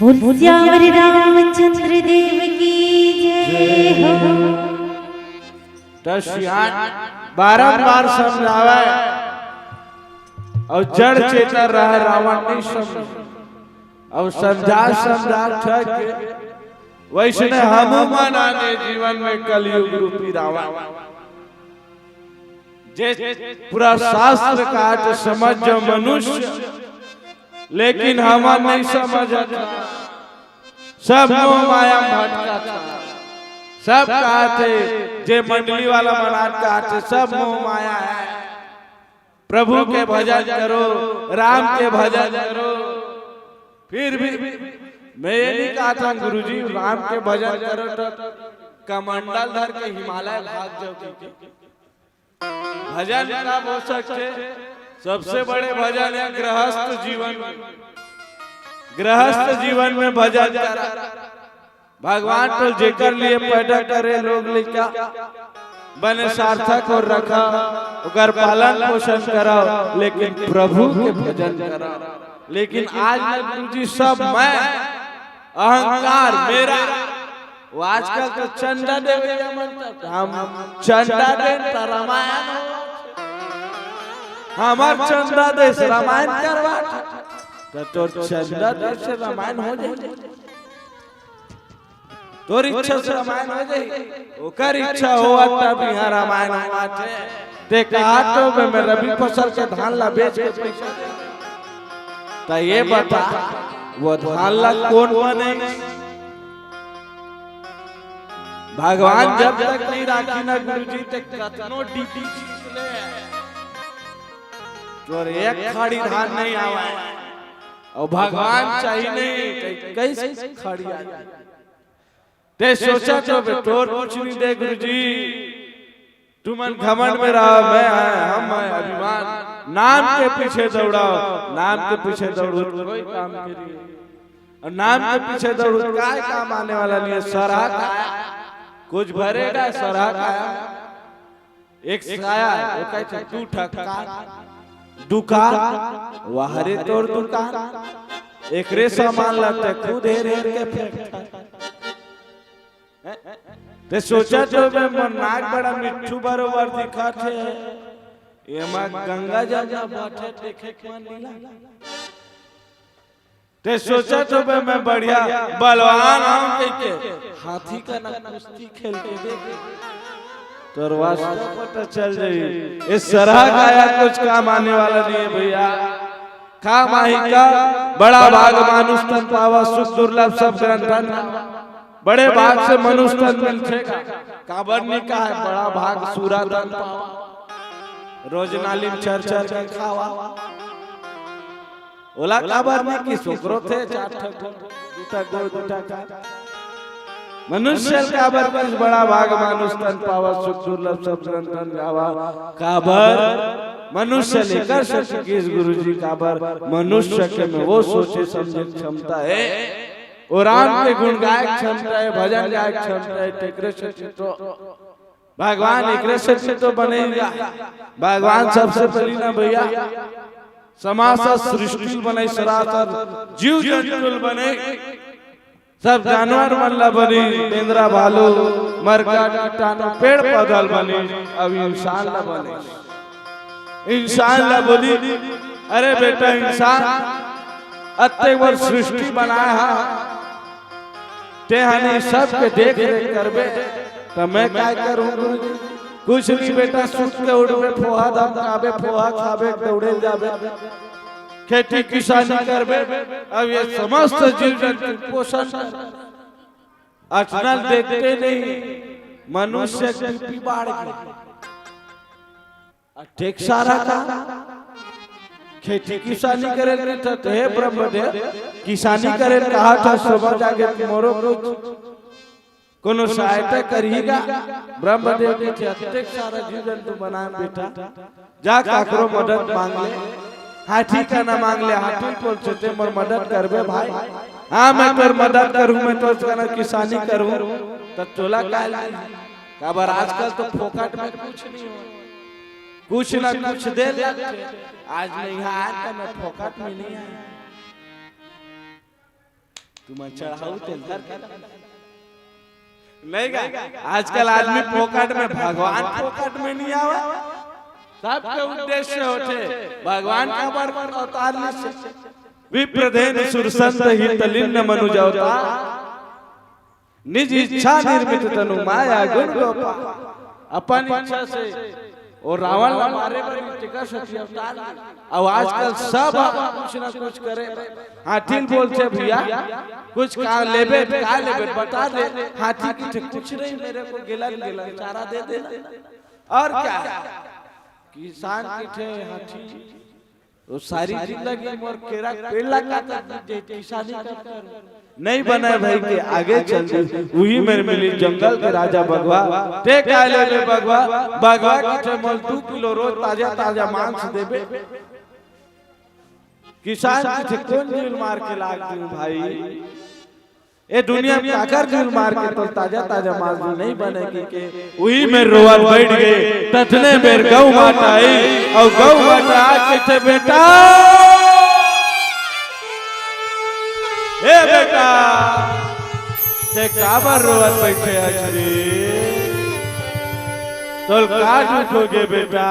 बोल सियावर रामचंद्र देव की जय हो। त सियान बारंबार समझावे अउ जड़ चेता रहे, रावण नहीं समझे। अउ समझा समझा थक गे। वैसने हमू मन आने जीवन में कलयुग रूपी रावण, जे पूरा शास्त्र का तो समझ जो मनुष्य, लेकिन हमन नहीं समझत। सब मोह माया में भटकत। सब कहत हे, जे मंडली वाला मन आत कहत हे, सब मोह माया है। प्रभु के भजन करो, राम के भजन करो। फिर भी मैं ये नहीं कहता गुरुजी, राम के भजन करो तो कमंडल धर के हिमालय भाग जाओ, क्योंकि भजन का हो सकते, सबसे बड़े भजन है गृहस्थ जीवन। गृहस्थ जीवन में भजन करा। भगवान तो जेकर लिए पैदा करे लोग लइका, बने सार्थक और रखा, ओकर पालन पोषण कराओ, लेकिन प्रभु के भजन कराओ। लेकिन आज मैं गुरुजी सब मैं, अहंकार मेरा, वो आजकल तो चंदा देवे मन तक हम चंदा दे त रामायण हो। हमार चंदा दे से रामायण करवा, तो तोर चंदा दे से रामायण हो जाए। तोर इच्छा से रामायण हो जाए, ओकर इच्छा होवत तब यहाँ रामायण होवत हे। ते कहा तो मैं, मैं रबी फसल के धान ला बेच के पैसा दे। त ये बता, वो धान ला कौन बने? भगवान जब तक नहीं राखी ना गुरुजी, ते कतनो डीपी खींच ले, तोर एक खाड़ी धान नहीं आवे। अउ भगवान चाहिए नहीं, ते कैसे खाड़ी आ जाए? ते सोचा तो बे, तोर कुछ नहीं दे गुरुजी। तुमन घमंड में रहा, मैं है, हम है, अभिमान। नाम के पीछे दौड़ाओ, नाम के पीछे दौड़ो तो कोई काम के लिए। और नाम के पीछे दौड़ो, काय काम आने वाला नहीं है। सरहा का कुछ भरेगा, सरहा का एक साया, वो कहते दू ठक कान, दुकान, वाह रे तोर दुकान, एकरे सामान ला ते खुद हेर हेर के फेंकत। ते सोचा तो बे, मोर नाक बड़ा मिट्ठू बरोबर दिखत हे, एमा गंगा जमुना बाटे देखे के मन नीला। ते सोचा तो बे, मैं बढ़िया बलवान हूँ कह के, हाथी का ना कुश्ती खेल के देख। तोर वास्तव पता चल जाई, इस सरहा का या कुछ काम आने वाला नहीं है भैया। काम आही का, बड़ा भाग मानुष तन पावा, सुख दुर्लभ सब ग्रंथन। बड़े भाग से मनुष्य तन मिलथे का, काबर नहीं कहा है, बड़ा भाग सूरा तन पावा। रोज नाली में चर चर के खावा। ओला काबर नहीं कि सोकरो थे, चार ठक गोड़, दू ठक गोड़, दू ठक हाथ। मनुष्य काबर किस बड़ा भाग मानुष तन पावा, सुख दुर्लभ सब ग्रंथन गावा। काबर मनुष्य लेकर सके किस गुरुजी, काबर मनुष्य के में वो सोचे समझे क्षमता है। वो राम के गुण गाय क्षमता है, भजन गाय क्षमता है, तेकरे से तो भगवान एकरे से तो बने ही ना। भगवान सबसे पहली ना भैया, समाज सृष्टि बने, सरासर जीव जंतु बने, सब जानवर मन ला बनी, बेंदरा, भालू, मरकट, कीटाणु, पेड़ पौधा ल बनी, अब इंसान ला बने। इंसान ला बोली, अरे बेटा इंसान, अत्ते बर सृष्टि बनाया है, ते हनी सबके देख रेख करबे, त मैं काय करूं गुरुजी? कुछ नहीं बेटा, सुत के उठबे, फोहा दमकाबे, फोहा खाबे, दौड़े जाबे, खेती किसानी करबे। अब ये समस्त जीव जंतु पोषण कर, अटनल देखते नहीं, मनुष्य के बीपी बाढ़ गया। अटेक सारा का खेती किसानी करे के त हे ब्रह्मदेव, किसानी करे कहा था, सुबह जाके मोरो कुछ कोनो सहायता करिएगा। ब्रह्मदेव के थे अटेक सारा जीव जंतु बनाए बेटा, जा काकरो मदद मांग ले, हाथी का ना मांग ले, हाथी बोल चुते मोर मदद करबे भाई। हाँ, मैं तोर मदद करूँ, मैं तोर कना किसानी करूँ, त तोला काय लागी? काबर आजकल तो फोकट में कुछ नहीं हो, कुछ ना कुछ दे लगथे। आज मैं यहाँ आया तो मैं फोकट में नहीं आया। तुमन चढ़ाऊ तेल धर के। नहीं गा, आजकल आदमी फोकट में, भगवान फोकट में नहीं आवा। सबके उद्देश्य होथे, भगवान काबर अवतार लिस। विप्रधेनु सुरसंत हितलिन्न मनुजवता, निज इच्छा निर्मित तनु माया गुण गोपा। अपन इच्छा से वो रावण ला मारे बर टेका सती अवतार ले। अउ आजकल सब कुछ ना कुछ करे। हाथी ल बोलथे, "भैया, कुछ का लेबे, का लेबे, बता दे।" हाथी कथे, "कुछ नहीं, मेरे को गिलन गिलन चारा दे देना।" और क्या है? किसान कथे, "हाथी, वो सारी जिंदगी मोर केरा के पेड़ ला काटत बीत जाही, किसानी कब करूं?" नहीं बनय भाई के आगे चल दी। उही मेर मिली जंगल के राजा बघवा, ते का लेबे बघवा? बघवा कथे, "मोला दू किलो रोज ताजा ताजा मांस देबे।" किसान कथे, "कोन जीव ल मार के लाग दूं भाई? ए दुनिया में काकर जीव ल मार के तोर ताजा ताजा मांस दूं, नहीं बनय कहिके।" उही मेर रोवत बैठ गे। ततने मेर गौ माता आई, अउ गौ माता आके कथे, "बेटा, ए बेटा, ते काबर रोवत बैठे हस रे? तोल का दुख होगे बेटा?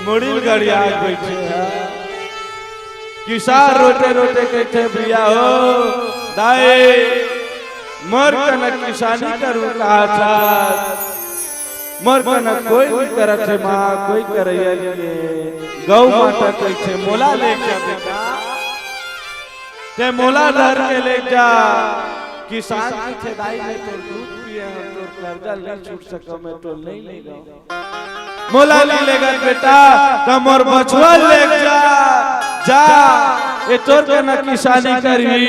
मुड़ी ल गड़िया के बैठे हस।" किसान रोते रोते कथे, "भैया हो, दाई, मोर कना किसानी करूं कहा था, मोर कना कोई नहीं करत हे माँ, कोई करैया नहीं हे।" गौ माता कथे, "मोला ले जा बेटा, ते मोला धर के ले जा।" किसान कथे, "दाई, मैं तोर दूध पिए हंव, तोर कर्जा नहीं छूट सका, मैं तोर नहीं ले जाऊं।" मोला नहीं लेगत बेटा, त मोर बछवा ले जा, जा, ए तोर कना किसानी करही।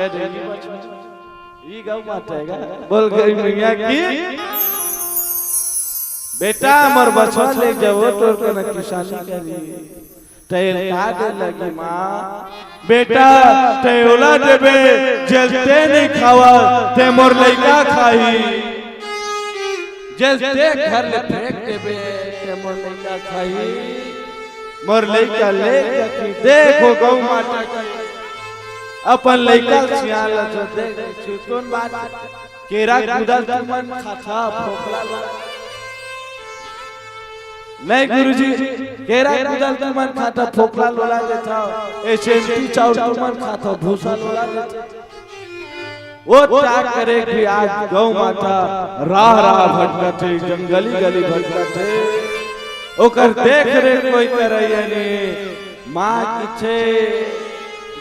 ए देगी बछवा, ई गौ माता हे गा, बोल गई मैया की। बेटा, मोर बछवा ले जा, वो तोर कना किसानी करही। तैं का दे लगी माँ? बेटा, तैं ओला देबे, जेल ते नहीं खावा, ते मोर लइका खाही। जेल ते घर ले फेंक देबे, ते मोर लइका खाही। मोर लइका ले जाके देखो गौ माता की, अपन लइका सियान ला जो देख, चितवन बात। केरा कुदल तुमन खाता फोकला ला। नहीं गुरुजी, केरा कुदल तुमन खाता फोकला लोला देथव, ए सेंटी चाउर तुमन खाता भूसा लोला देथव। वो त्याग करे कि आज गौ माता राह राह भटकत हे, जंगली गली भटकत हे, ओकर देख रेख कोई करैया नहीं। माँ कथे,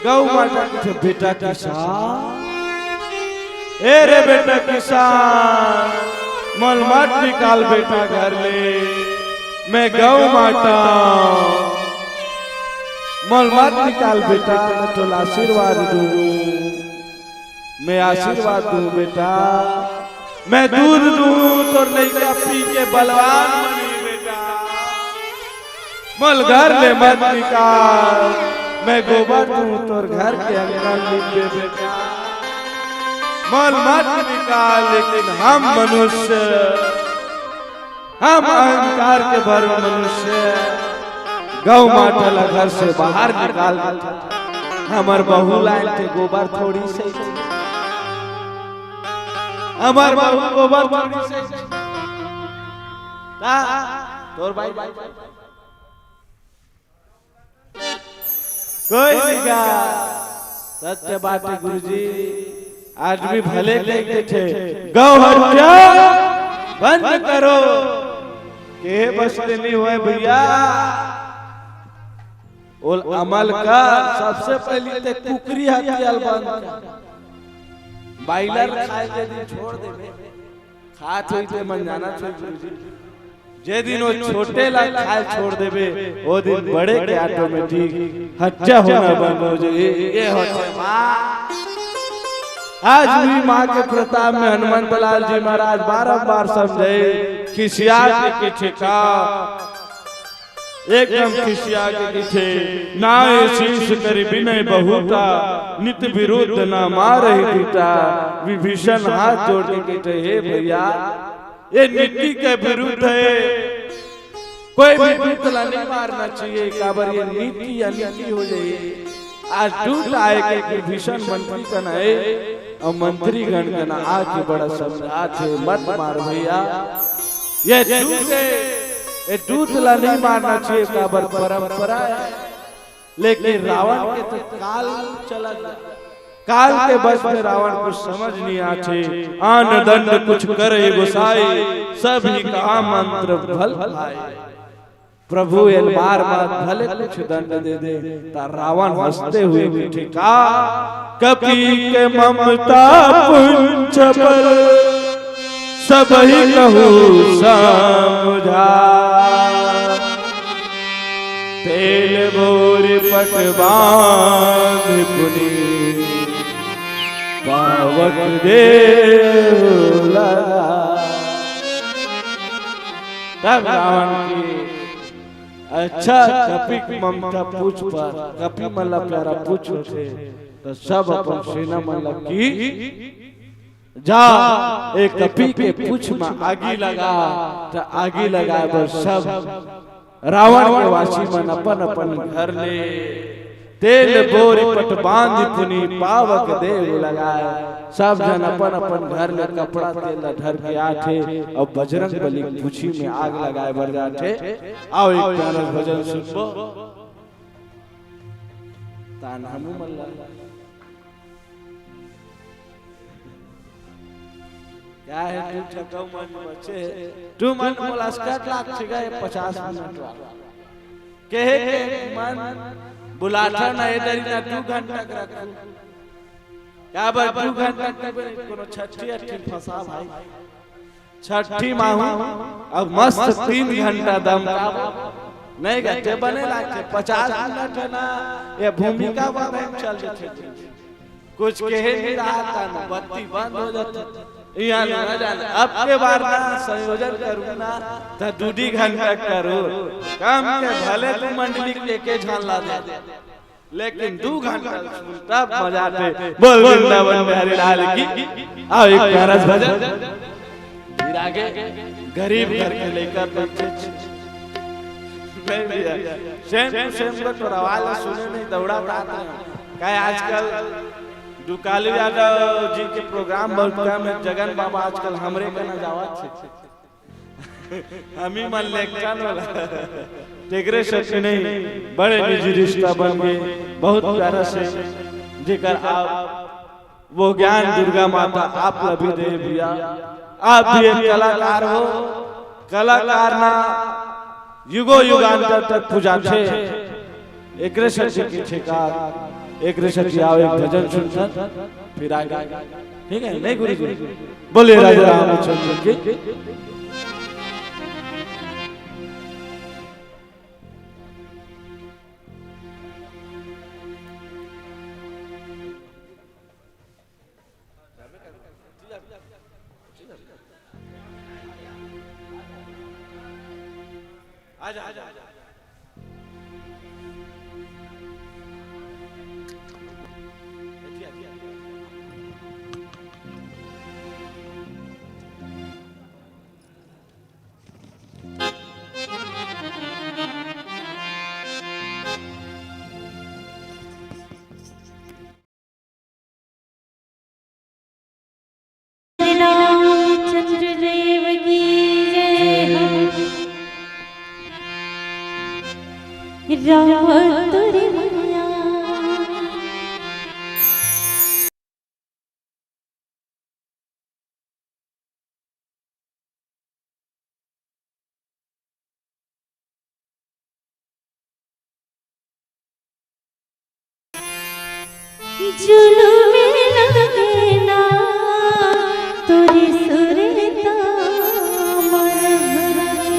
गौ माता कथे, "बेटा किसान, ए रे बेटा किसान, मोल मत निकाल बेटा घर ले, मैं गौ माता, मोल मत निकाल बेटा, मैं तोला आशीर्वाद दूं।" मैं आशीर्वाद दूं बेटा, मैं दूध दूं, तोर लइका पी के बलवान बनही बेटा। मोल घर ले मत निकाल, मैं गोबर दूं, तोर घर के अंगन लिपबे बेटा। मोल मत निकाल, लेकिन हम मनुष्य हम अहंकार के भरे मनुष्य गौ माता ला घर से बाहर निकाल देथे। हमर बहू लायक के गोबर थोड़ी से, हमर बहू गोबर थोड़ी से। ता तोर भाई कोई नहीं गा। सत्य बात हे गुरुजी, आदमी भले कह के थे, "गौ हत्या बंद करो।" के बस ले नहीं होय भैया। ओल अमल कर, सबसे पहली ते कुकरी हत्या ल बंद कर। बॉयलर खाए के दिन छोड़ दे। खात होई ते मन जानत होई गुरुजी। जे दिन वो छोटे ला खाए छोड़ देबे, वो दिन बड़े के automatic हत्या होना बंद हो जाए। ये होथे माँ। आज भी माँ के प्रताप में हनुमंत लाल जी महाराज बारंबार समझे, खिसिया के ठेका एकदम खिसिया के कथे, "नाय शीश करि बिनय बहुता, नित विरुद्ध न मारहि दूता।" विभीषण हाथ जोड़ के कथे, "हे भैया, ये नीति के विरुद्ध हे, कोई भी दूत ला नहीं मारना चाहिए, काबर ये नीति अनीति हो जाए।" आज दूत आए के विभीषण मंत्री कन आए, अउ मंत्री गण कन आके बड़ा समझात हे, "मत मार भैया, ये दूत हे, ये दूत ला नहीं मारना चाहिए, काबर परंपरा हे।" लेकिन रावण के तो काल चला गया, काल के बस में रावण कुछ समझ नहीं आथे। आन दंड कुछ करे गोसाई, सब ही का मंत्र फल पाए। प्रभु एन मार मत, भले कुछ दंड दे दे, ता रावण हंसते हुए उठे का, "कपि के ममता पुंछ पर, सबहि कहु समझा। तेल बोरि पट बांधि पुनि, पावक देव लगा।" तब रावण की अच्छा, कपि के ममता पूछ पर, कपि मन ला प्यारा पूछ होथे, त सब अपन सेना मन ला की, "जा, ए कपि के पूछ म आगी लगा।" त आगी लगाए बर सब रावण के वासी मन अपन अपन घर ले तेल बोरी पट बांधि पुनि पावक देव लगाए। सब झन अपन अपन घर ले कपड़ा तेल ला धर के आथे अउ बजरंग बली के पूछी में आग लगाए बर जाथे। आओ एक प्यारा भजन सुनबो। तान हमू मन ला। क्या है तू ठगऊ मन बचे? तू मन मोला स्कट लाग छिगा ये पचास मिनट वाला। कहे के मन बुलाथा ना, ए दरी ना दू घंटा के रखू। काबर दू घंटा के बने कोनो छठी अट्ठी फंसा भाई। छठी माहू अब मस्त तीन घंटा दम का नहीं गते बने लागे पचास मिनट है ना, ये भूमिका बने चल जाथे। कुछ कहे नहीं रहा था ना, बत्ती बंद हो जाती। यहाँ ना जाने। अब के बार ना संयोजन करूँ ना, तो दू दी घंटा करूँ। काम के भले तू मंडली के के झान ला दे, लेकिन दू घंटा सुन तब मजा आते। बोल वृंदावन बिहारी लाल की। आओ एक प्यारा सा भजन। फिर आगे गरीब घर के लेकर बच्चे। नहीं भैया, सेम टू सेम को तो रवाल सुने नहीं, दौड़ा तात रहे। काहे आजकल दुकालू यादव जी के प्रोग्राम बहुत कम है। जगन बाबा आजकल हमरे कना जावत हे। हमी मन लेखन वाला। तेकरे सच नहीं, बड़े निजी रिश्ता बन गए, बहुत प्यारा से, जेकर आप वो ज्ञान दुर्गा माता आप ला भी दे भैया। आप भी एक कलाकार हो, कलाकार ना युगो युगांतर तक पूजा थे। एकरे से के ठेका, एकरे से आओ एक भजन सुनथन, फिर आगे। ठीक है, नहीं गुरु जी? बोले राजा रामचंद्र की। रामचंद्र देव की जय हो। राम तोरे मैया। जुलुम लगे ना तोरे सुरता मोर घुरगे।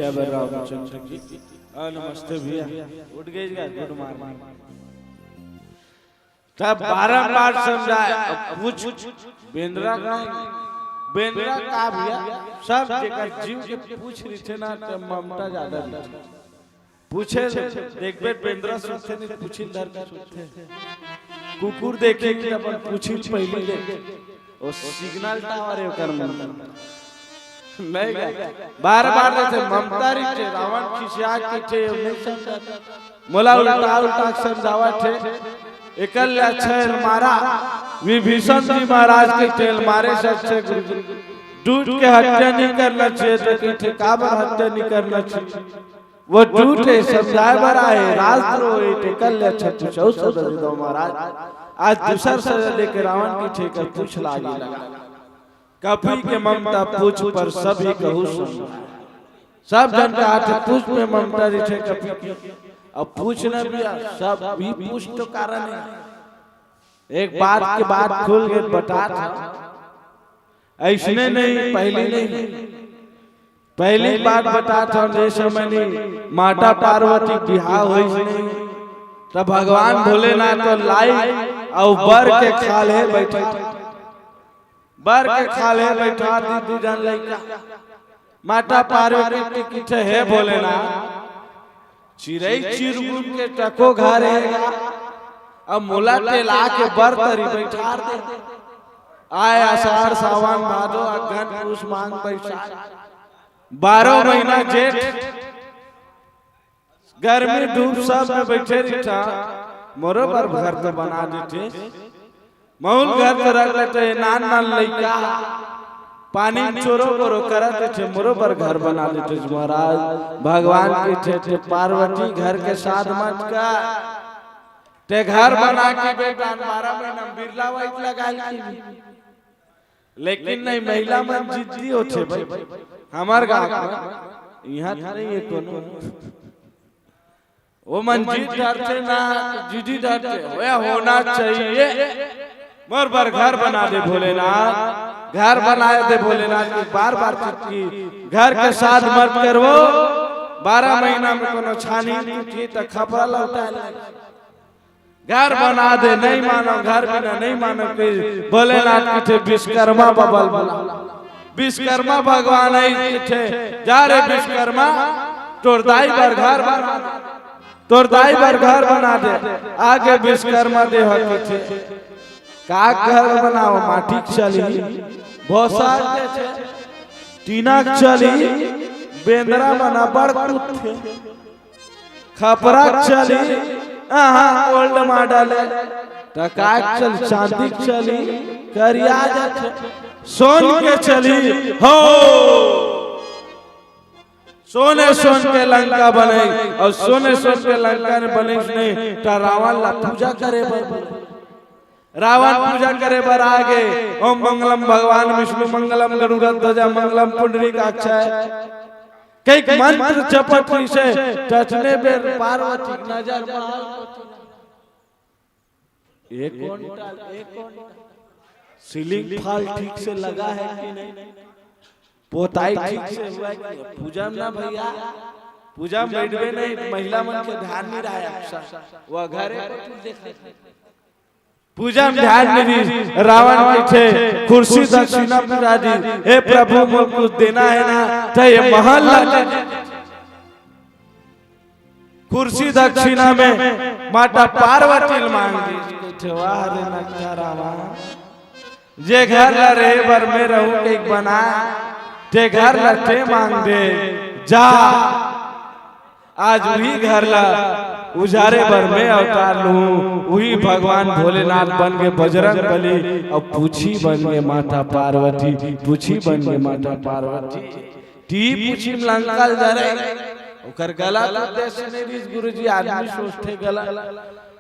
जय रामचंद्र की। हाँ, नमस्ते भैया। उठ गए क्या? गुड मॉर्निंग। तब बारंबार समझाए, अब पूछ, बेंदरा का, बेंदरा का भैया, सब जेकर जीव के पूछ रहिथे ना, त ममता ज्यादा रहिथे। पूछे, देखबे बेंदरा सुनथे नहीं, पूछी धर के सुनथे। कुकुर देखे कि अपन पूछी पहली देखे। ओ सिग्नल टावर है ओकर मन। नहीं गा। बार-बार जैसे ममता रहिथे, रावण खिसिया के थे, नहीं समझा। मोला उल्टा उल्टा समझावत हे। एकर ले अच्छा एल मारा। विभीषण जी महाराज के तेल मारे सबसे गुरु जी। दूत के हत्या नहीं करना चाहिए, तो कहिथे काबर हत्या नहीं करना चाहिए। वो दूत हे, समझाए बर आए, राजद्रोह हे, तेकर ले अच्छा कुछ अउ सजा दे दो महाराज। आज दूसर सजा देके रावण के ठेकर पूछ लागे लगा। कपि के ममता पूछ पर सभी कहू सुन। सब जन का हाथ पूछ में ममता रहिथे कपि के। अब पूछ न भैया, सब भी पूछ तो कारण है। एक बात के बात खुल के बता था। ऐसने नहीं, पहली नहीं। पहली बात बता था, जे समय नहीं माता पार्वती बिहाव होइस नहीं, तब भगवान भोलेनाथ तो लाई अउ बर के खाल्हे बैठा, बर के खाल्हे बैठा दी दू जन लइका। माता पार्वती के कहिथे, हे भोलेनाथ, चिरई चिरगुन के तको घर हे गा, अब मोला तेला के बर तरी बैठार दे। आय आषाढ़, सावन, भादो, अगहन, पूस, माघ, बैसाख, बारह महीना जेठ, गर्मी धूप सब में बैठे रहिथा, मोरो बर घर तो बना देते। मउल घर तो रख लेते, नान नान लइका पानी में चोरो बोरो करत थे, मोरो बर घर बना देते महाराज। भगवान के थे, थे पार्वती घर के साथ मत का, ते घर बना के बेटा बारह महीना में बिरला वाइट लगा ली। लेकिन नहीं, महिला मन जिद्दी होथे भाई। हमार गांव में यहाँ तो नहीं है कोनो। वो मन जिद डरथे ना, जिद्दी डरथे। ओए होना चाहिए। मोर बर घर बना दे भोलेनाथ, घर बना दे भोलेनाथ की बार बार चित की। घर के साथ मत करवो, बारह महीना में कोनो छानी टूटी त खपरा लौटा ले। घर बना दे, नहीं मानो, घर बिना नहीं मानो कि भोलेनाथ कहिथे विश्वकर्मा बबल बना। विश्वकर्मा भगवान आई कहिथे, जा रे विश्वकर्मा, तोर दाई बर घर बना दे, तोर दाई बर घर बना दे। आगे विश्वकर्मा देव कहिथे, का घर बनाओ, माटी के चलही, भोसा के चे-, टीना के चलही, बेंदरा मन अब्बड़ कूदथे। खपरा के चली, आहा, ओल्ड मॉडल हे। त का के चली, चांदी के चली, करिया जाथे। सोन के चली, हो। सोने सोन के लंका बने, अउ सोने सोन के लंका ने बने नहीं, त रावण ला पूजा करे बर। रावण पूजा करे बर आगे, ओम मंगलम भगवान विष्णु मंगलम गरुड़ ध्वजा मंगलम पुंडरीकाक्षाय। कई मंत्र जपत रहिसे, ततने बेर पार्वती के नजर में आए। एक क्विंटल, एक क्विंटल। सीलिंग फॉल ठीक से लगा है कि नहीं? पोताई ठीक से हुआ है कि नहीं? पूजा में ना भैया, पूजा में बैठबे नहीं, महिला मन के ध्यान नहीं रहा है अक्सर। वो घरे को तू देखा। पूजा में ध्यान नहीं दी, रावण कहिथे, कुर्सी दक्षिणा पूरा दी, हे प्रभु, मोला कुछ देना है ना, तो ये महल ला दे। कुर्सी दक्षिणा में माता पार्वती ल मांग दी। कहिथे, वाह रे नकटा रावण, जे घर ला रहे बर मैं रहूं के बना, ते घर ला ते मांग दे, जा। आज उही घर ला उजारे बर मैं अवतार लूं, उही भगवान भोलेनाथ बन के बजरंग बली, अउ पूछी बन के माता पार्वती, पूछी बन के माता पार्वती। टी पूछी में लंका ल जरे, ओकर गलत उद्देश्य नहीं रहिस गुरुजी, आदमी सोचथे गलत।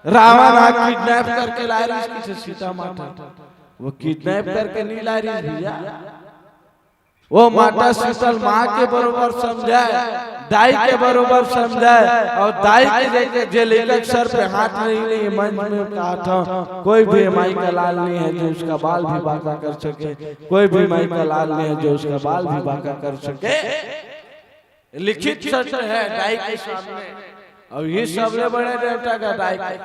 रावण हा किडनैप करके लाए रहिस किसे सीता माता, वो किडनैप करके नहीं लाए रहिस भैया। वो माता शीतल माँ के बरोबर समझाए, दाई के बरोबर समझाए, अउ दाई के जे, जे लइका के सर पे हाथ नहीं, नहीं, मंच में कहा था, कोई भी माई का लाल नहीं है जो उसका बाल भी बांका कर सके, कोई भी माई का लाल नहीं है जो उसका बाल भी बांका कर सके। लिखित सत्य है दाई के सामने। अब ये सबले बड़े देवता का दाई के।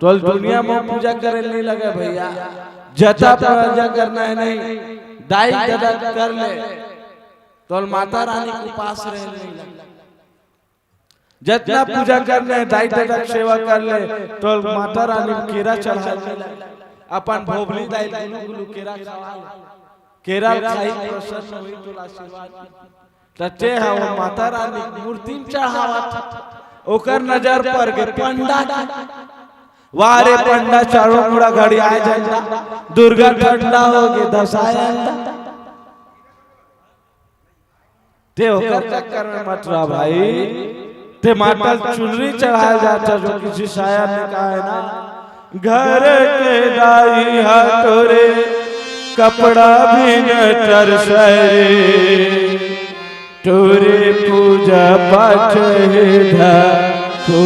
तोल दुनिया में पूजा करे नहीं लगे भैया, जता पूजा करना है नहीं, दाई ददा कर ले, तोल माता रानी के उपास रहे नहीं लगे। जतना पूजा करना है दाई ददा के सेवा कर ले, तोल माता रानी के केरा चढ़ा ले, अपन भोभली दाई गुलू गुलू केरा खवा ले, केरा खाई प्रसन्न होई तोला आशीर्वाद। त ते ह वो माता रानी के मूर्ति में चढ़ावत, ओकर नजर पर गे पंडा के। वाह रे पंडा, चारों मुड़ा घड़ी आए झंडा, दुर्गा ठंडा हो गे दसाए अंडा। ते ओकर चक्कर में मत रह भाई, ते माता चुनरी चढ़ाए जाता जो किसी शायर ने कहा है ना, घर के दाई हा तोरे कपड़ा भी न तरसरे, तोरे पूजा पाठ हे ढकोसला।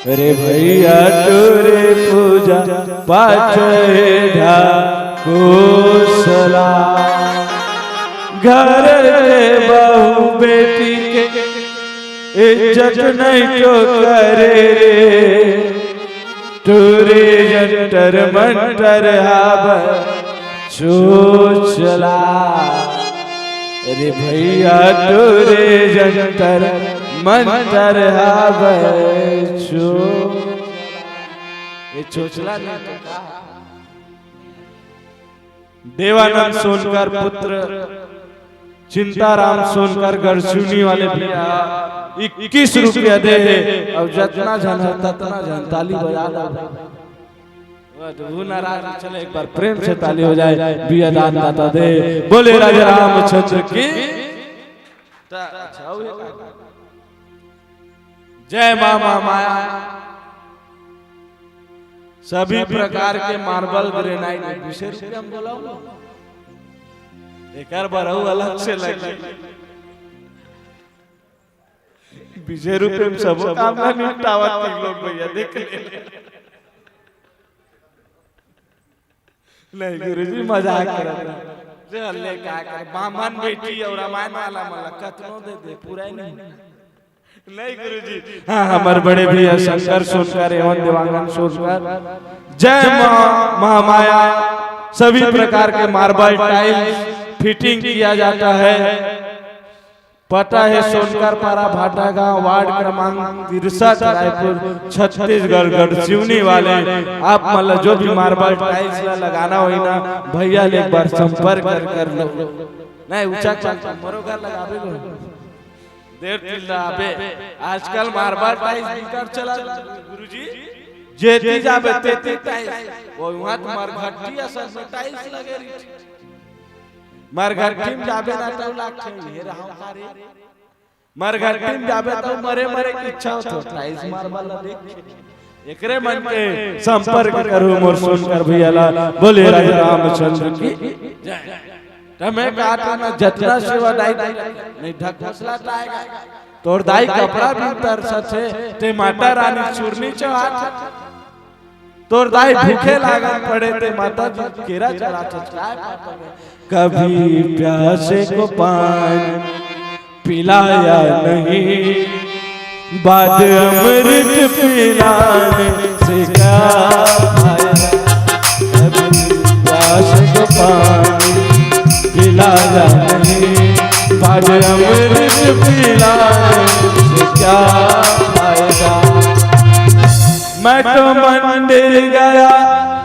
अरे भैया तोरे पूजा पाठ हे ढकोसला। घर के बहू बेटी के इज्जत नहीं तो करे रे, तोरे जंतर मंतर हाब चोचला। अरे भैया तोरे जंतर मंतर हाब चो, ये चोचला नहीं तो का? देवानंद सोनकर पुत्र चिंताराम सोनकर गढ़सिवनी वाले भैया इक्कीस रुपया दे हे। अब जतना झन है ततना झन ताली बजा लो। वो नाराज, चले एक बार प्रेम से ताली हो जाए। भैया दान दाता दे, बोले राजा रामचंद्र की। त अच्छा, हो गया। जय माँ महामाया। सभी प्रकार के मार्बल ग्रेनाइट में बीसे रुपया में बोला हूँ। एकर बरऊ अलग से लगे। बीसे रुपया में सब काम ना निपटावत तीन लोग भैया, देख ले। नहीं गुरुजी, मजाक करत रहे। चल ले, का करे, बामन बेटी और रामायण वाला मला कतनो दे दे, पूरा ही नहीं। नहीं गुरुजी। हाँ, हमारे बड़े भैया शंकर सोनकर एवं देवांगन सोनकर, जय माँ महामाया, सभी प्रकार के मार्बल टाइल्स फिटिंग किया जाता है। पता है सोनकर पारा, भाटागांव, वार्ड क्रमांक तिरसठ, रायपुर, छत्तीसगढ़, गढ़सिवनी वाले, आप मन ला जो भी मार्बल टाइल्स ला लगाना होही ना भैया ले एक बार संपर्क कर, कर लो। नहीं, ऊंचा कर, मोरो घर लगाबे लो। देर तिल्ला अबे, आजकल मार्बल टाइल्स बिकट चला गुरुजी, जेती जाबे तेती टाइल्स, वो वहां तो मरघट्टी असन में टाइल्स लगे रही। मरघट्टी में जाबे ना तो लागथे, हे रहा का रे। मरघट्टी में जाबे तो मरे मरे की इच्छा होत हो, टाइल्स मार्बल ला देख। एकरे मन के संपर्क करू मोर सोनकर भैया ला। बोले राजा रामचंद्र की जय। त मैं कहा था ना, जतना सेवा दाई नहीं ढकोसला आएगा। तोर दाई कपड़ा भी तरसत हे, ते माता रानी चुरनी चढ़ात हे। तोर दाई भूखे लागत पड़े ते माता जी केरा चढ़ात हे। कभी प्यासे को पानी पिलाया नहीं, बाद अमृत पिलाने से क्या फायदा? कभी प्यासे को पानी पिलाया नहीं, बाद अमृत पिलाने से क्या फायदा? मैं तो मंदिर गया,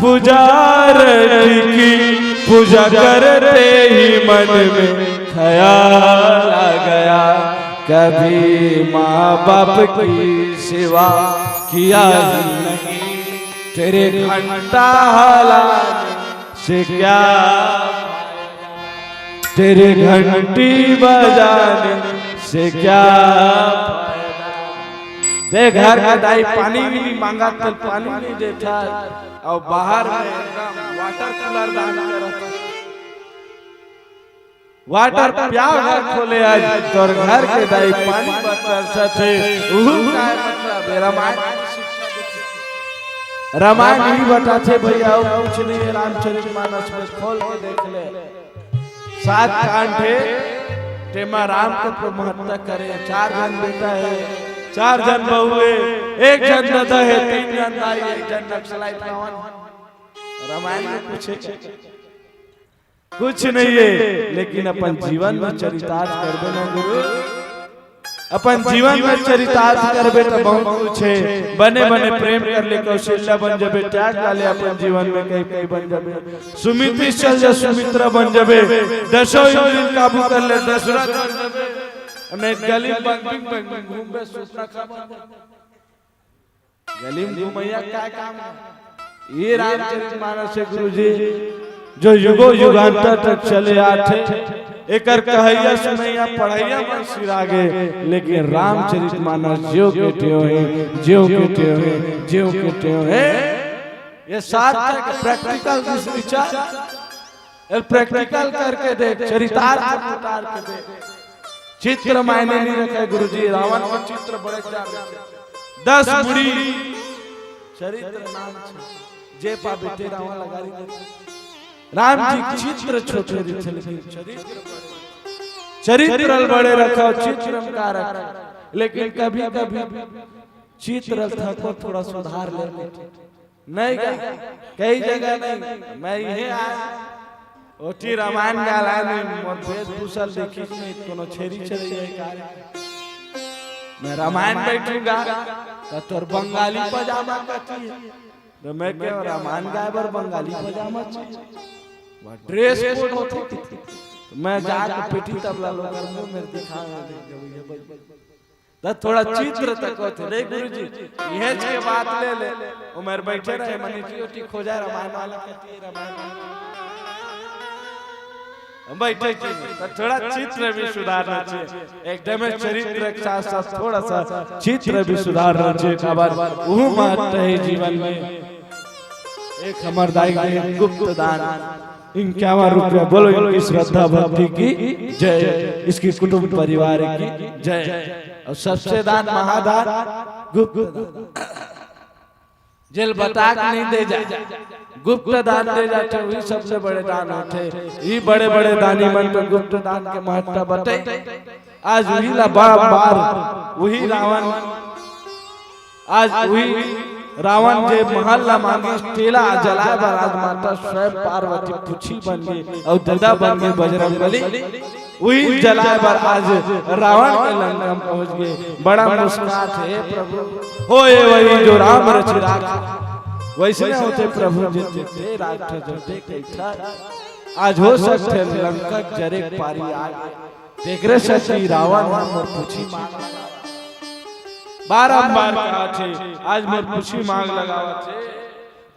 पुजारी की पूजा करते ही मन में ख्याल आ गया, कभी माँ बाप की सेवा किया ही नहीं। तेरे घंटा हलाने से क्या, तेरे घंटी बजाने से क्या फायदा? ते घर के दाई पानी भी नहीं मांगा, तो पानी नहीं देता, और बाहर में एकदम वाटर कूलर दान करत। वाटर प्याव घर खोले आज, तोर घर के दाई पानी बटर सथे, उहू काय मतलब हे? रामायण की शिक्षा देखे। रामायण ही बताथे भैया, और कुछ नहीं है। रामचरित मानस में खोल के देख ले, सात कांड है। तेमा राम के महत्ता करे। चार झन बेटा हे, चार झन बहू हे, एक झन ददा हे, तीन झन दाई, एक झन नक्सलाइट रावण। रामायण में कुछ हे? कुछ नहीं हे, लेकिन अपन जीवन में चरितार्थ करबे ना गुरु, अपन जीवन में चरितार्थ करबे त बहुत कुछ हे। बने बने प्रेम कर ले, कौशल्या बन जबे, त्याग ला ले अपन जीवन में, कई कई बन जबे, सुमित चल जा, सुमित्रा बन जबे, दसों इंद्रिय काबू कर ले, दशरथ बन जबे, नहीं गली में बंग बिंग बंग बिंग घूमबे, सुतना खा बन जबे। गली में घूमैया का काम हे? ये रामचरित मानस हे गुरुजी, जो युगो युगांतर तक चले आथे। एकर कहैया सुनैया पढ़ैया मन सिरा गे, लेकिन रामचरित मानस ज्यों के त्यों हे, ज्यों के त्यों हे, ज्यों के त्यों हे। ये सार्थक प्रैक्टिकल रिसर्च हे। ये प्रैक्टिकल करके देख, चरितार्थ उतार के देख। चित्र मायने नहीं रखे गुरुजी, रावण के चित्र बड़े जान रखे। दस मुड़ी चरित्र नाम छे, जे पाबे ते रावण लगा रही। राम जी चित्र छोटे रखे, लेकिन चरित्र बड़े। चरित्र ल बड़े रखो, चित्र में का रखे। लेकिन कभी कभी चित्र ल थको थोड़ा सुधार ले, नहीं गा, कई जगह नहीं। मैं इहे आय, ओती रामायण गाला नहीं, मोर वेशभूषा ल देखिस नहीं, कोनो छेरी चरइया हे का रे? मैं रामायण बैठूंगा, त तोर बंगाली पजामा कति हे? त मैं कहेंव, रामायण गाय बर बंगाली पजामा चाहिए, वो ड्रेस कोड होथे। त मैं जाके पेटी तबला ल ओकर मुंह में दिखा, त थोड़ा चित्र तक होथे, नहीं गुरुजी, इहेच के बात ले ले, ओ मेर बैठे रहे, मने की ओटी खोजा रामायण वाला कति हे, रामायण वाला। हम बैठे की, त थोड़ा चित्र भी सुधारना चाहिए, एकदम चरित्र के साथ साथ थोड़ा सा चित्र भी सुधारना चाहिए, काबर वो महत्व हे जीवन में। एक हमर दाई के गुप्त दान, इक्यावन रुपया, बोलो इनकी श्रद्धा भक्ति की जय, इसकी कुटुंब परिवार की जय। और सबसे दान महादान गुप्त दान, जेल बता के नहीं दे जा, गुप्त दान दे जाथे, वही सबसे बड़े दान होथे। ये बड़े बड़े दानी मन तो गुप्त दान के महत्ता बताए। आज वही ला बारंबार वही रावण, आज वही रावण जे महल ला मांगिस, तेला जलाए बर आज माता स्वयं पार्वती पुछी बन गे अउ ददा बन गे बजरंग बली। वही जलाए बर आज रावण के लंका में पहुंच गे। बड़ा मुस्कात हे प्रभु, होए वही जो राम रचि राख। वैसने होथे प्रभु जी, ते राख जो ते कइठा। आज हो सकथे लंका जरे पारी आए। तेकरे सेती रावण ह मोर पूछी मांग, बारंबार कहाथे, आज मोर पूछी मांग लगावत हे।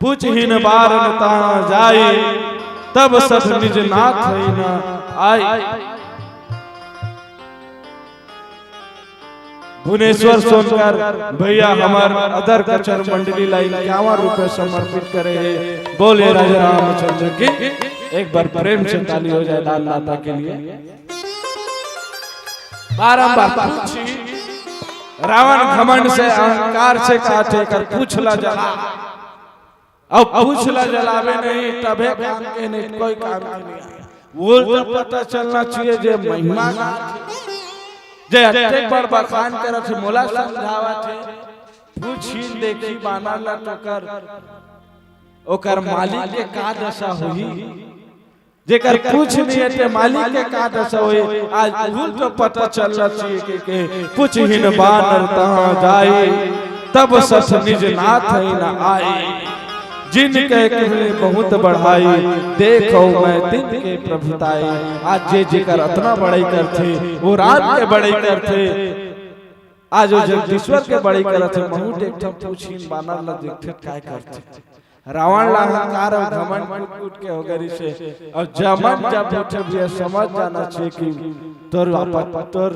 पूछहिन बारन तहाँ जाई, तब सठ निज नाथ ही न आई। भुवनेश्वर सोनकर भैया हमर अदर कचर मंडली ला इक्यावन रुपए समर्पित करे हे। बोले राजा रामचंद्र की, एक बार प्रेम से ताली हो जाए दानदाता के लिए। बारंबार पूछी, रावण घमंड से अहंकार से कहाथे कर पूछ ला जला, अब पूछ ला जलावे नहीं तभे काम के, नहीं कोई काम के नहीं। वो तो पता चलना चाहिए जे महिमा का, जे अतेक बड़ बखान करत हे, मोला समझावत हे, पूछी देखी बानर ला तो कर, ओकर मालिक के का दशा होही। जेकर पूछ नहीं हे ते मालिक के का दशा होही। आज उहुल तो पता चलना चाहिए कि, कि पूछहिन बानर तहाँ जाई, तब सठ निज नाथ ही न आई। जिन कहे कहले बहुत बढ़ाई, देखो मैं तिनके प्रभुताई। आज जे जेकर अतना बड़ाई करथे, वो राम के बड़ाई करथे। आज वो जगदीश्वर के बड़ाई करत हे, महूँ देखथन पूछहिन बानर ला देखथे काय करथे। रावण ला अहंकार अउ घमंड कूट कूट के हो गए से। अउ जमन जब उठे भैया समझ जाना चाहिए कि तोर आपत, तोर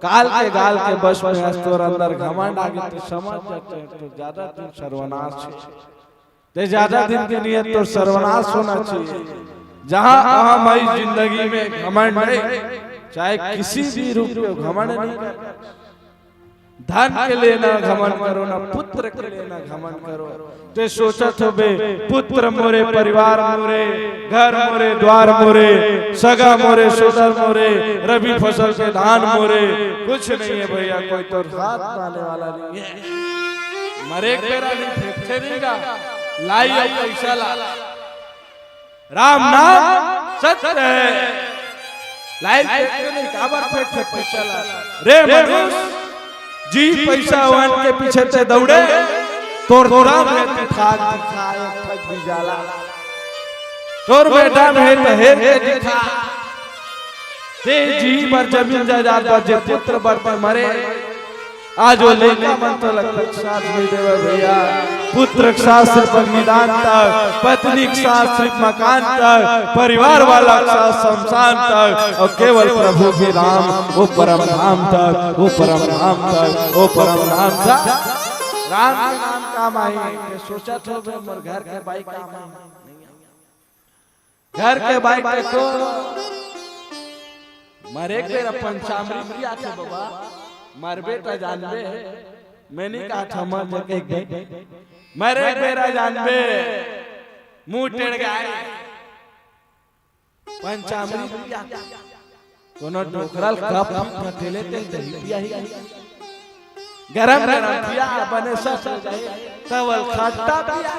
काल के गाल के बस में हस, तोर अंदर घमंड आ गे तो समझ जाते हैं तो ज्यादा दिन सर्वनाश हे। ते ज्यादा दिन के नियत तोर सर्वनाश होना चाहिए। जहां अहम है जिंदगी में घमंड नहीं, चाहे किसी भी रूप में घमंड नहीं करना। धन के लिए ना घमंड करो, ना पुत्र के लिए ना घमंड करो। ते सोचत होबे, पुत्र मोरे, परिवार मोरे, घर मोरे, द्वार मोरे, सगा मोरे, सोदर मोरे, रबी फसल के धान मोरे, कुछ नहीं है भैया, कोई तो साथ आने वाला नहीं है। मरे के बेरा नहीं फेंकथे नहीं गा, लाई अउ पैसा ला। राम नाम सत्य है। लाई फेंक के नहीं, काबर फेंक के पैसा ला? रे मनुष्य, जी पैसा वान के पीछे ते दौड़े, तोर दाम हे ते ठाक दिखा, एक ठक भी जाला। तोर बेटा में हे ते हेर के दिखा। ते जी बर जमीन जायदाद बर जे पुत्र बर ते मरे, आज वो लइका मन तो लग कुछ साथ नहीं देवे भैया। पुत्र के साथ सिर्फ अग्निदान तक, पत्नी के साथ सिर्फ मकान तक, परिवार वाला के साथ शमशान तक, और केवल प्रभु के राम वो परम धाम तक, वो परम धाम तक, वो परम धाम तक। राम के नाम काम आही, ते सोचत होबे मोर घर के बाई काम आही। घर के बाई के तो मरे के बेरा पंचामृत पियाथे बाबा, मरबे त जानबे। मैं नहीं कहा था मर जाके एक दिन, मरे के बेरा जानबे। मुंह टेढ़ गाय पंचामृत पियाथे। कोनो डोकरा ल कप पटेले ते दही पियाही। गरम गरम पिया, बने सस हो जाए, तब खट्टा पिया।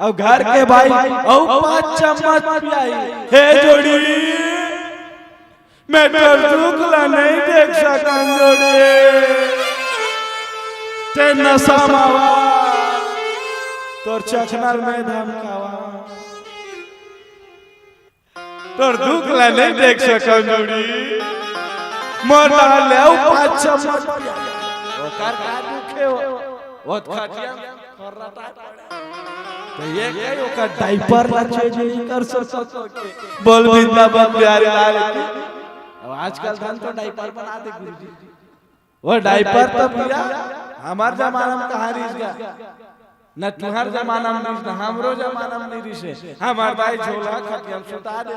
अउ घर के बाई अउ पांच चम्मच पियाही। हे जोड़ी, मैं तोर दुख ला नहीं देख सकन जोड़ी। ते नशा मावा, तोर चखना में धमकावा। तोर दुख ला नहीं देख सकन जोड़ी। मोर डाल ले अउ पांच चम्मच। ओकर का दुख हे वो? वो खटिया में खर्राटा पड़े। तो ये कही ओकर डायपर ला चेंज नहीं कर सकत। बोल वृंदावन बिहारी लाल की। अब आजकल धन तो डायपर बना दे गुरुजी। वो डायपर तो भैया हमार जमाना में कहाँ रिहिस गा? न तुहार जमाना में रिहिस, न हमरो जमाना में नहीं रिहिस। हमार दाई झोला खटिया में सुता दे।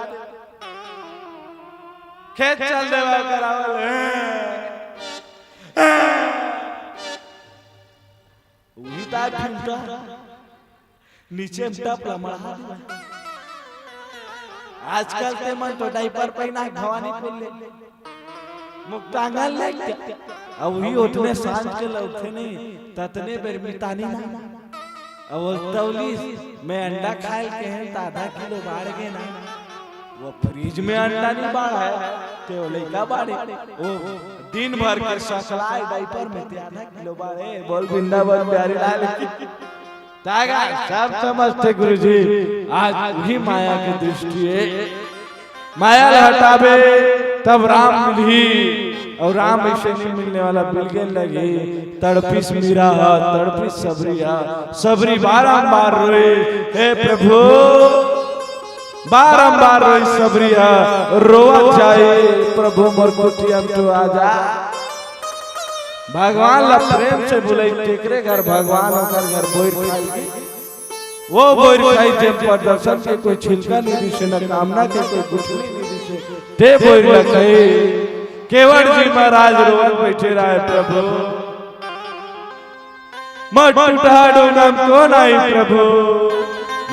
खेत चल देवा करावल। उही दाई फिल्टर। नीचे में टप ला मढ़ा दिया। आजकल ते मन तो डायपर पहिना के भवानीपुर ले, मुक्तांगन ले के। अब उही ओतने सांझ के लौटथे नहीं, ततने बेर मितानी ना। अब वो तौली में अंडा खाए के हैं, त आधा किलो बाढ़ गे ना। वो फ्रिज में अंडा नहीं बाढ़ा है, ते वो लइका बाढ़े। वो दिन भर के सकलाए डायपर में ते आधा किलो बाढ़े। बोल वृंदावन बिहारी लाल की। तागा सब समझते गुरुजी, आज उही माया के दृष्टि हे। माया ला हटाबे तब राम मिलही, अउ राम अइसे नहीं मिलने वाला, बिलगे लगही। तड़पिस मीरा ह, तड़पिस सबरी ह, सबरी बारंबार रोई, हे प्रभु, बारंबार रोई सबरी ह, रोवत जाई, प्रभु मोर कुटिया में तो आ जा। भगवान ला प्रेम से बुलाई, केकरे घर भगवान ओकर घर बोइर खाई। वो बोइर खाई जेन पर दर्शन के कोई छिलका नहीं दिसे, न कामना के कोई गुठली नहीं दिसे, ते बोइर ला कही। केवट जी महाराज रोवत बैठे रहे, प्रभु, मोर टूटहा डोंगा म कोन आही प्रभु?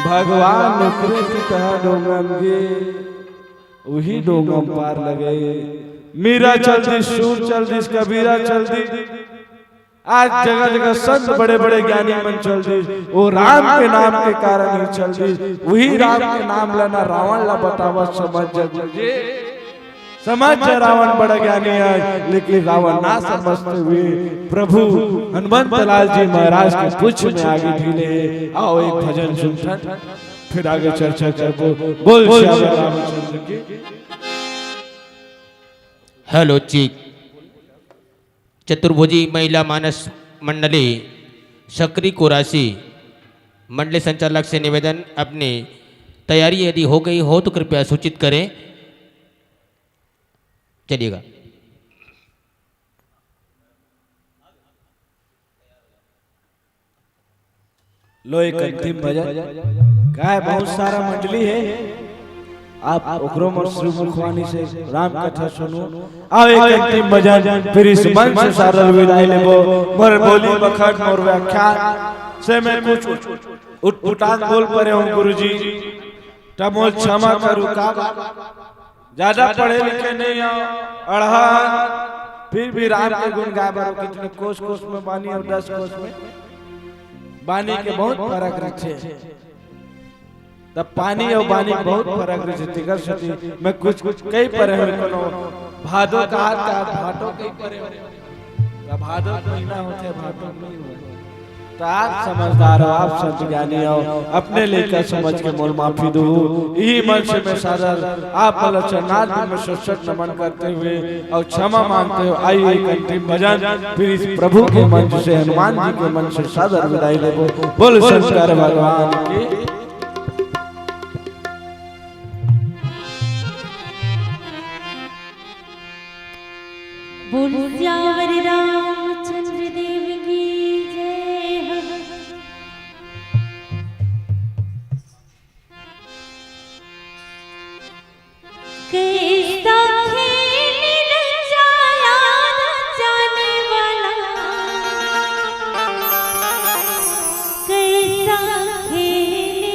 भगवान ओकरे टूटहा डोंगा म गे, उही डोंगा म पार लगई। मीरा चल दिस, सूर चल दिस, कबीरा चल दिस। आज जगह जगह संत बड़े बड़े ज्ञानी मन चल दिस, वो राम के नाम के कारण ही चल दिस। उही राम के नाम ला ना रावण ला बतावत समझ जग जी। समझ जा रावण बड़ा ज्ञानी है, लेकिन रावण ना समझते हुए प्रभु हनुमंत लाल जी महाराज के पुछ में आगे ढीले। आओ एक भजन सुनथन, फिर आगे चर्चा करबो। बोल श्याम रामचंद्र की। हेलो चीक। चतुर्भुजी महिला मानस मंडली सकरी कोरासी मंडली संचालक से निवेदन, अपनी तैयारी यदि हो गई हो तो कृपया सूचित करें। चलिएगा। लो एक अंतिम भजन। काय बहुत सारा मंडली है, आप ओकरो मोर श्री मुखवाणी से राम कथा सुनू। आव एक अंतिम भजन, फिर इस मंच से सादर विदाई लेबो। मोर बोली बखत मोर व्याख्यान से मैं कुछ उटपुटांग बोल परे हूँ गुरुजी, त मोर क्षमा करू। का ज्यादा पढ़े लिखे नहीं हो, अड़हन, फिर भी राम के गुण गाय बर कितने कोस कोस में बानी और दस कोस में बानी के बहुत फर्क रहिथे। तब पानी और बानी बहुत फर्क रहिथे। तेकर सेती मैं कुछ कुछ कही परे हूँ, कोनो भादो कहा था, भाटो कही परे हूँ। तब भादो महीना होथे, भाटो नहीं हुआ। तो आप समझदार हो, आप संत ज्ञानी हो, अपने लेकर समझ के मोल माफी दू। यही मन से मैं सादर आप वाला चरणार्थ में शत शत नमन करते हुए और क्षमा मांगते हो। आइए एक अंतिम भजन, फिर इस प्रभु के मंच से, हनुमान जी के मंच से सादर विदाई लेबो। बोल शंकर भगवान की। बोल सियावर रामचंद्र देव की जय हो। कैसा खेल रचाया रचाने वाला, कैसा खेल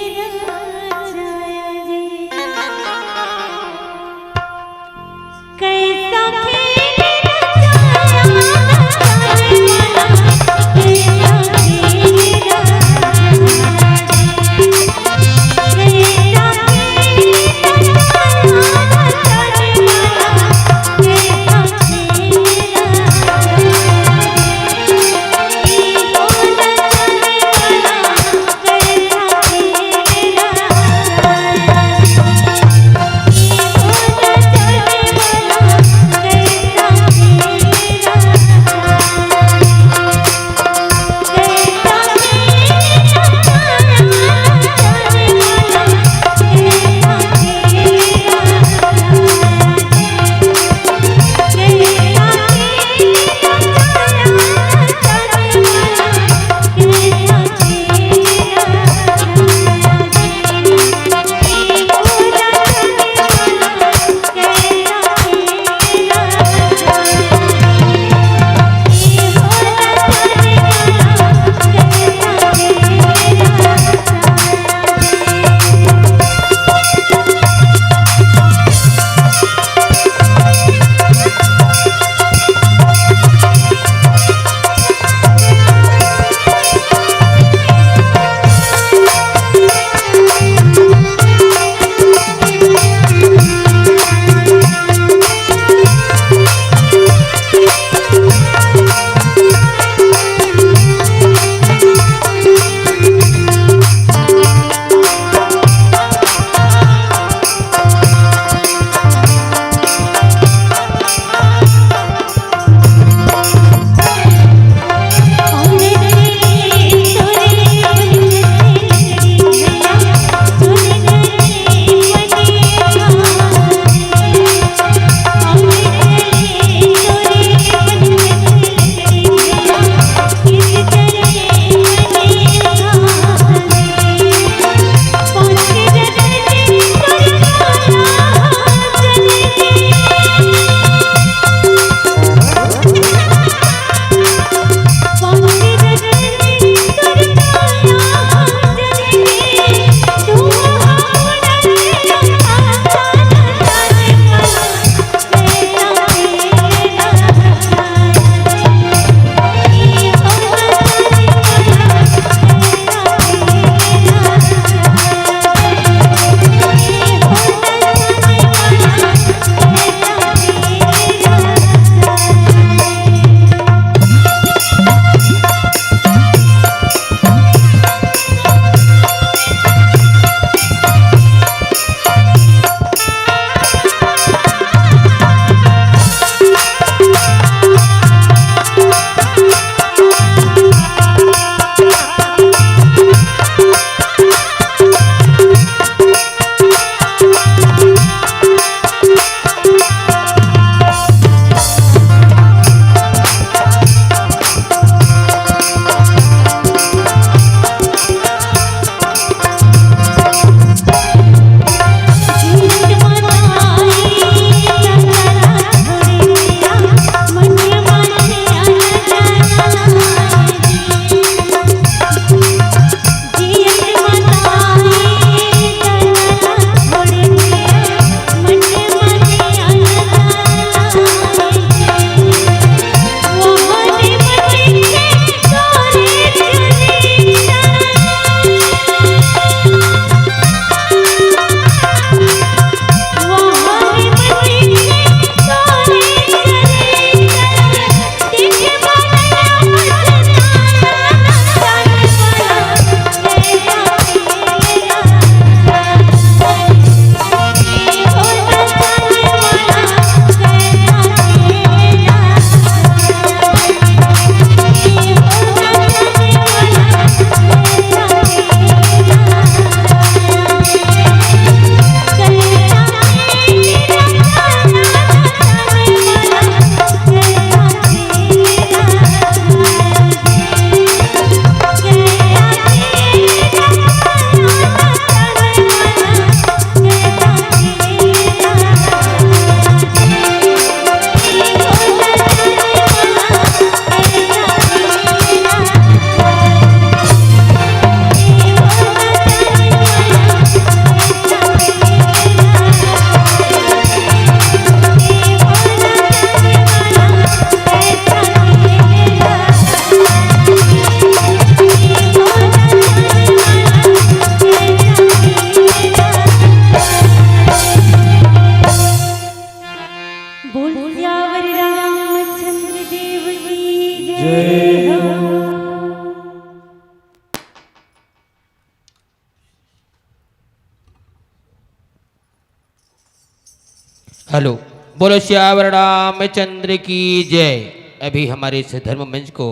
हेलो, बोलो सियावर रामचंद्र की जय। अभी हमारे इस धर्म मंच को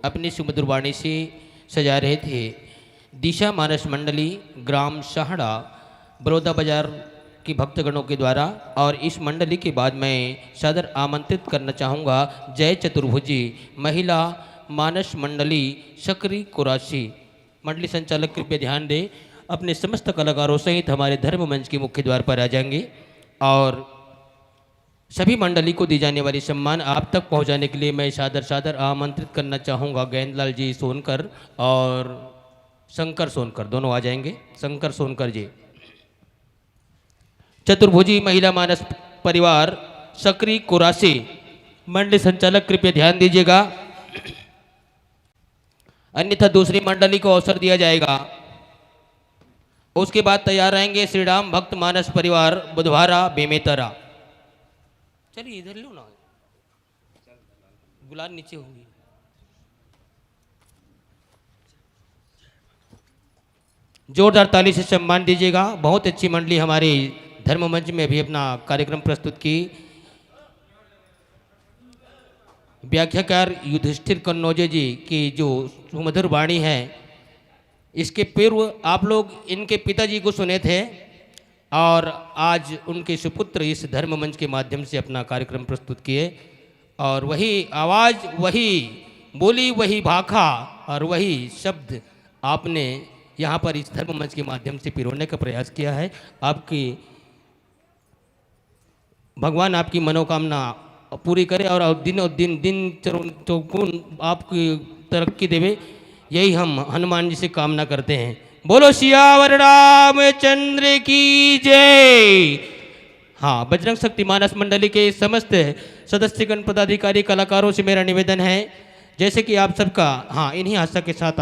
अपनी सुमधुर वाणी से सजा रहे थे दिशा मानस मंडली, ग्राम साहड़ा, बलौदा बाजार की भक्तगणों के द्वारा। और इस मंडली के बाद मैं सादर आमंत्रित करना चाहूँगा जय चतुर्भुजी महिला मानस मंडली सकरी कुरासी। मंडली संचालक कृपया ध्यान दें, अपने समस्त कलाकारों सहित हमारे धर्म मंच के मुख्य द्वार पर आ जाएंगे और सभी मंडली को दी जाने वाली सम्मान आप तक पहुंचाने के लिए मैं सादर सादर आमंत्रित करना चाहूँगा गेंदलाल जी सोनकर और शंकर सोनकर, दोनों आ जाएंगे। शंकर सोनकर जी, चतुर्भुजी महिला मानस परिवार सकरी कुरासी, मंडली संचालक कृपया ध्यान दीजिएगा, अन्यथा दूसरी मंडली को अवसर दिया जाएगा। उसके बाद तैयार रहेंगे श्री राम भक्त मानस परिवार बुधवारा बेमेतरा। चलिए इधर लो ना, गुलाल नीचे होगी। जोरदार ताली से सम्मान दीजिएगा। बहुत अच्छी मंडली हमारी धर्म मंच में अभी अपना कार्यक्रम प्रस्तुत की। व्याख्याकार युधिष्ठिर कन्नौजे जी की जो सुमधुर वाणी है, इसके पूर्व आप लोग इनके पिताजी को सुने थे और आज उनके सुपुत्र इस धर्म मंच के माध्यम से अपना कार्यक्रम प्रस्तुत किए। और वही आवाज़, वही बोली, वही भाखा और वही शब्द आपने यहाँ पर इस धर्म मंच के माध्यम से पिरोने का प्रयास किया है। आपकी, भगवान आपकी मनोकामना पूरी करे और दिन और दिन, दिन चरु-, चौगुन आपकी तरक्की देवे, यही हम हनुमान जी से कामना करते हैं। बोलो सियावर रामचंद्र की जय। हाँ, बजरंग शक्ति मानस मंडली के समस्त सदस्यगण, पदाधिकारी, कलाकारों से मेरा निवेदन है, जैसे कि आप सबका, हाँ, इन्हीं आशा के साथ